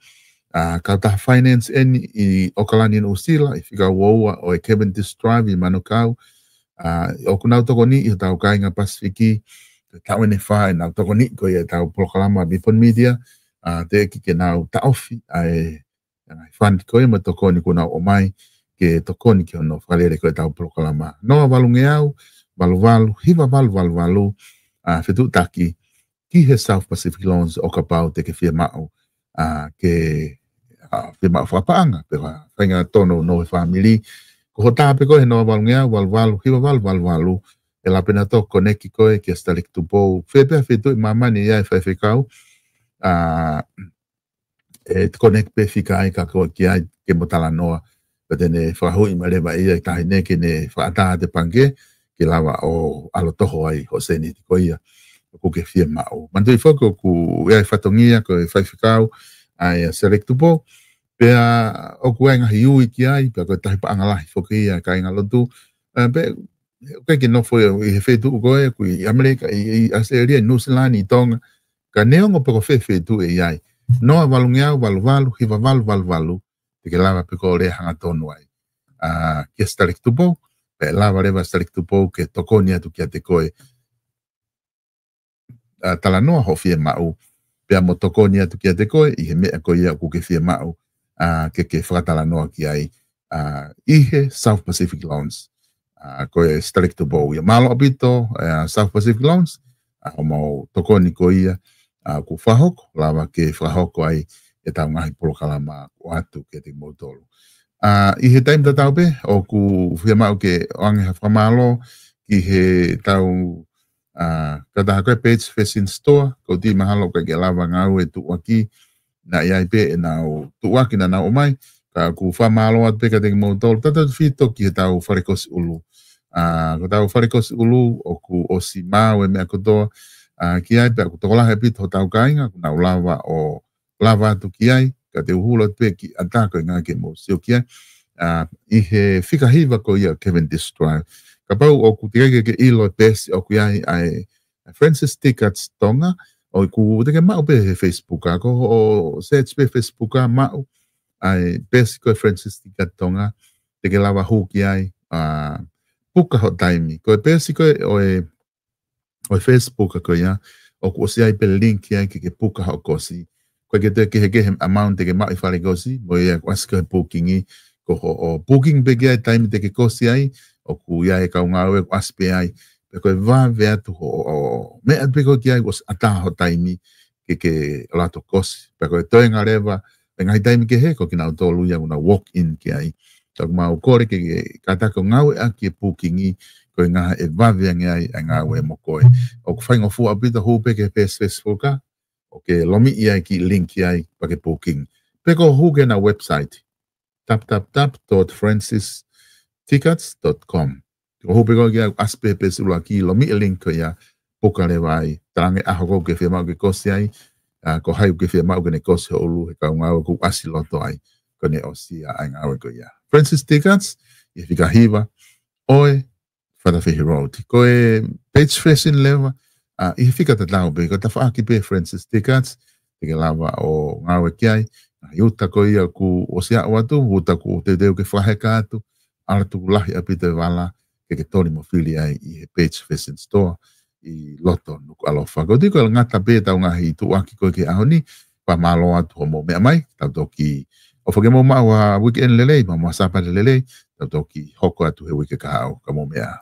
ʻA, kautaha finance eni ʻi ʻOkalani, Nuʻusila, ʻi he fika ua ua ʻo e Cavendish Drive ʻi Manukau. ʻA, ʻoku nau tokoniʻi hotau kāinga Pasifiki, ko e taʻu ʻeni ʻe fā ʻenau tokoniʻi ko ia ʻetau polokalama Vipon Media, ʻa, teʻeki ke nau taʻofi ʻa e, ʻa e ngaahi fund ko ia mo e tokoni kuo nau ʻomai, ke tokoni ki hono fakalele ko ē ʻetau polokalama. Noa valungeau, valu valu, hiva valu valu valu, ʻa, fetuʻutaki ki he South Pacific Loans ʻo kapau te ke fiemaʻu, ʻa, ke, ʻa, fiemaʻu fakapaʻanga, pe ko ha faʻahinga tono ʻo e fāmili. Ko hota pē ko ē he noa valungeau, valu valu, hiva valu valu valu, ʻe lava pē ʻo nau toki connect koe kia Sitaleki Tupou. Fē pē ha feituʻu ʻi māmani ʻe ʻi ai e faifekau, ʻa, ʻe connect pē fika ai kia koe ki ai ke mo talanoa. Pea te ne fakahuʻi mai leva ʻe ia e taʻahine ke ne fakaʻatā atu e pangikē, ke lava ʻo ʻalu ʻo toho ai hoʻo sēniti ko ia ʻoku ke fiemaʻu. Manatuʻi foki ʻoku ʻi ai e fatongia ko e faifekau ʻa ia ʻa Sitaleki Tupou, pea ʻoku ʻi ai e ngaahi ui ki ai, pea ko e tahi paʻanga lahi foki ia ʻa e kāingalotu, ʻa, pea ʻoku ʻikai ke nofo ia ʻi he feituʻu ko ē, ʻoku ʻi ʻAmelika, ʻi, ʻi ʻAositelēlia, ʻi Nuʻusila ni, ʻi Tonga, ka neongo pe ko fē feituʻu ʻe ʻi ai. Noa valungeau, valu valu, hiva valu valu valu, te ke lava pē koe ʻo lea hangatonu ai, ʻa, kia Sitaleki Tupou, pea ʻe lava leva ʻa Sitaleki Tupou ke tokoni atu kiate koe, ʻa, talanoa hoʻo fiemaʻu, pea mo tokoni atu kiate koe ʻi he meʻa ko ia ʻoku ke fiemaʻu, ʻa, ke, ke fakatalanoa ki ai, ʻa, ʻi he South Pacific Loans. ʻA, ko e Sitaleki Tupou ia. Mālō ʻaupito, ʻa, South Pacific Loans, ʻa, hoʻomou tokoni ko ia, ʻa, ʻoku fakahoko, lava ke fakahoko ai ʻetau ngaahi polokalama ʻoatu kiate kimoutolu. ʻA, ʻi he taimi tatau pē, ʻoku fiemaʻu ke ʻoange ha fakamālō ki heʻetau, ʻa, kautaha ko e Page Fashion Store, ʻoku ou tui mahalo ʻoku ʻikai ke lava ngāue e tuʻuaki, naʻe ʻi ai pē ʻenau tuʻuaki naʻa nau ʻomai, Ka ʻoku fakamālō atu pē kiate kimoutolu, tautautefito ki heʻetau fale kosi ʻulu. ʻA, ko ʻetau fale kosi ʻulu, ʻoku ʻosi maʻu e meʻa kotoa, ʻa, ki ai pea ʻoku tokolahi ʻaupito hotau kāinga, ʻoku nau lava ʻo lava atu ki ai, ka te u hū atu pē ki ʻatā ko e ʻuhinga ke mou sio ki ai, ʻa, ʻi he fika hiva ko ia Cavendish Drive. Kapau ʻoku teʻeki ke ke ʻilo e peesi ʻoku ʻi ai ʻa e Francis Tickets Tonga, ʻoku te ke maʻu pē he Facebook ʻa, ko hoʻo search pē Facebook ʻa maʻu, ʻa e peesi ko e Francis Tickets Tonga, te ke lava hū ki ai, ʻa, puka hoʻo taimi. Ko e peesi ko ē ʻo e, ʻo e Facebook ko ia, ʻoku ʻosi ʻi ai pē link ki ai ke ke puka hoʻo kosi. Ko e ke te kehekehe amount te ke maʻu ʻi fale kosi, mo ia ʻoku ʻasi ko e booking ʻi, ko hoʻo booking pē ki ai taimi te ke kosi ai, ʻoku ʻi ai e kau ngāue ʻoku ʻasi pē ai. Pea ko e vave atu hoʻo, ʻo, meʻa pē ko ē ki ai, ʻoku ʻosi ʻatā hoʻo taimi ke ke ʻalu atu ʻo kosi. Pea ko e toenga leva, ʻi he ngaahi taimi kehe, ko kinautolu ia ʻoku nau walk in ki ai. Ka ʻoku mau kole ke, ke kātaki ʻo ngāueʻaki e booking ʻi, ko e ʻuhinga ʻe vave ange ai ʻa e ngāue mo koe. ʻOku faingofua ʻaupito hū pē ki he peesi Facebook ʻa, ʻo ke lomiʻi ai ki he link ki ai pea ke booking. Pe ko e hū ki heʻenau website, w w w dot francis tickets dot com. Ko e hū pē ko ē ki ai, ʻoku ʻasi pē he peesi ʻuluaki, lomiʻi e link ko ia, puka leva ai, talaange ʻaho ko ē ʻoku ke fiemaʻu ke kosi ai, ʻa, ko hai ʻoku ke fiemaʻu ke ne kosi ho ʻulu he kau ngāue ʻoku ʻasi loto ai, ko ʻene ʻosi ʻa e ngāue ko ia. Francis Tickets, ʻi he fika hiva ʻo e Fatafehi Road. Ko e Page Fashion leva, ʻa, ʻi he fika tatau pē, ko e tafaʻaki pē Francis Tickets, te ke lava ʻo ngāue ki ai, ngaahi uta ko ia ʻoku ʻosi aʻu atu, uta ʻoku teuteu ke fakaheka atu, ʻalu atu ʻoku lahi ʻaupito e vala, ke ke toli mo fili ai ʻi he Page Fashion Store, ʻi loto Nukuʻalofa. Ko e tiko e ngata pē ʻetau ngaahi tuʻuaki ko ē ki he ʻaho ni, fakamālō atu hoʻomou meʻa mai, tau toki ʻofa ke mou maʻu ha weekend lelei, mo ha Sāpate lelei, tau toki hoko atu he uike kahaʻu, ka mou meʻa ā.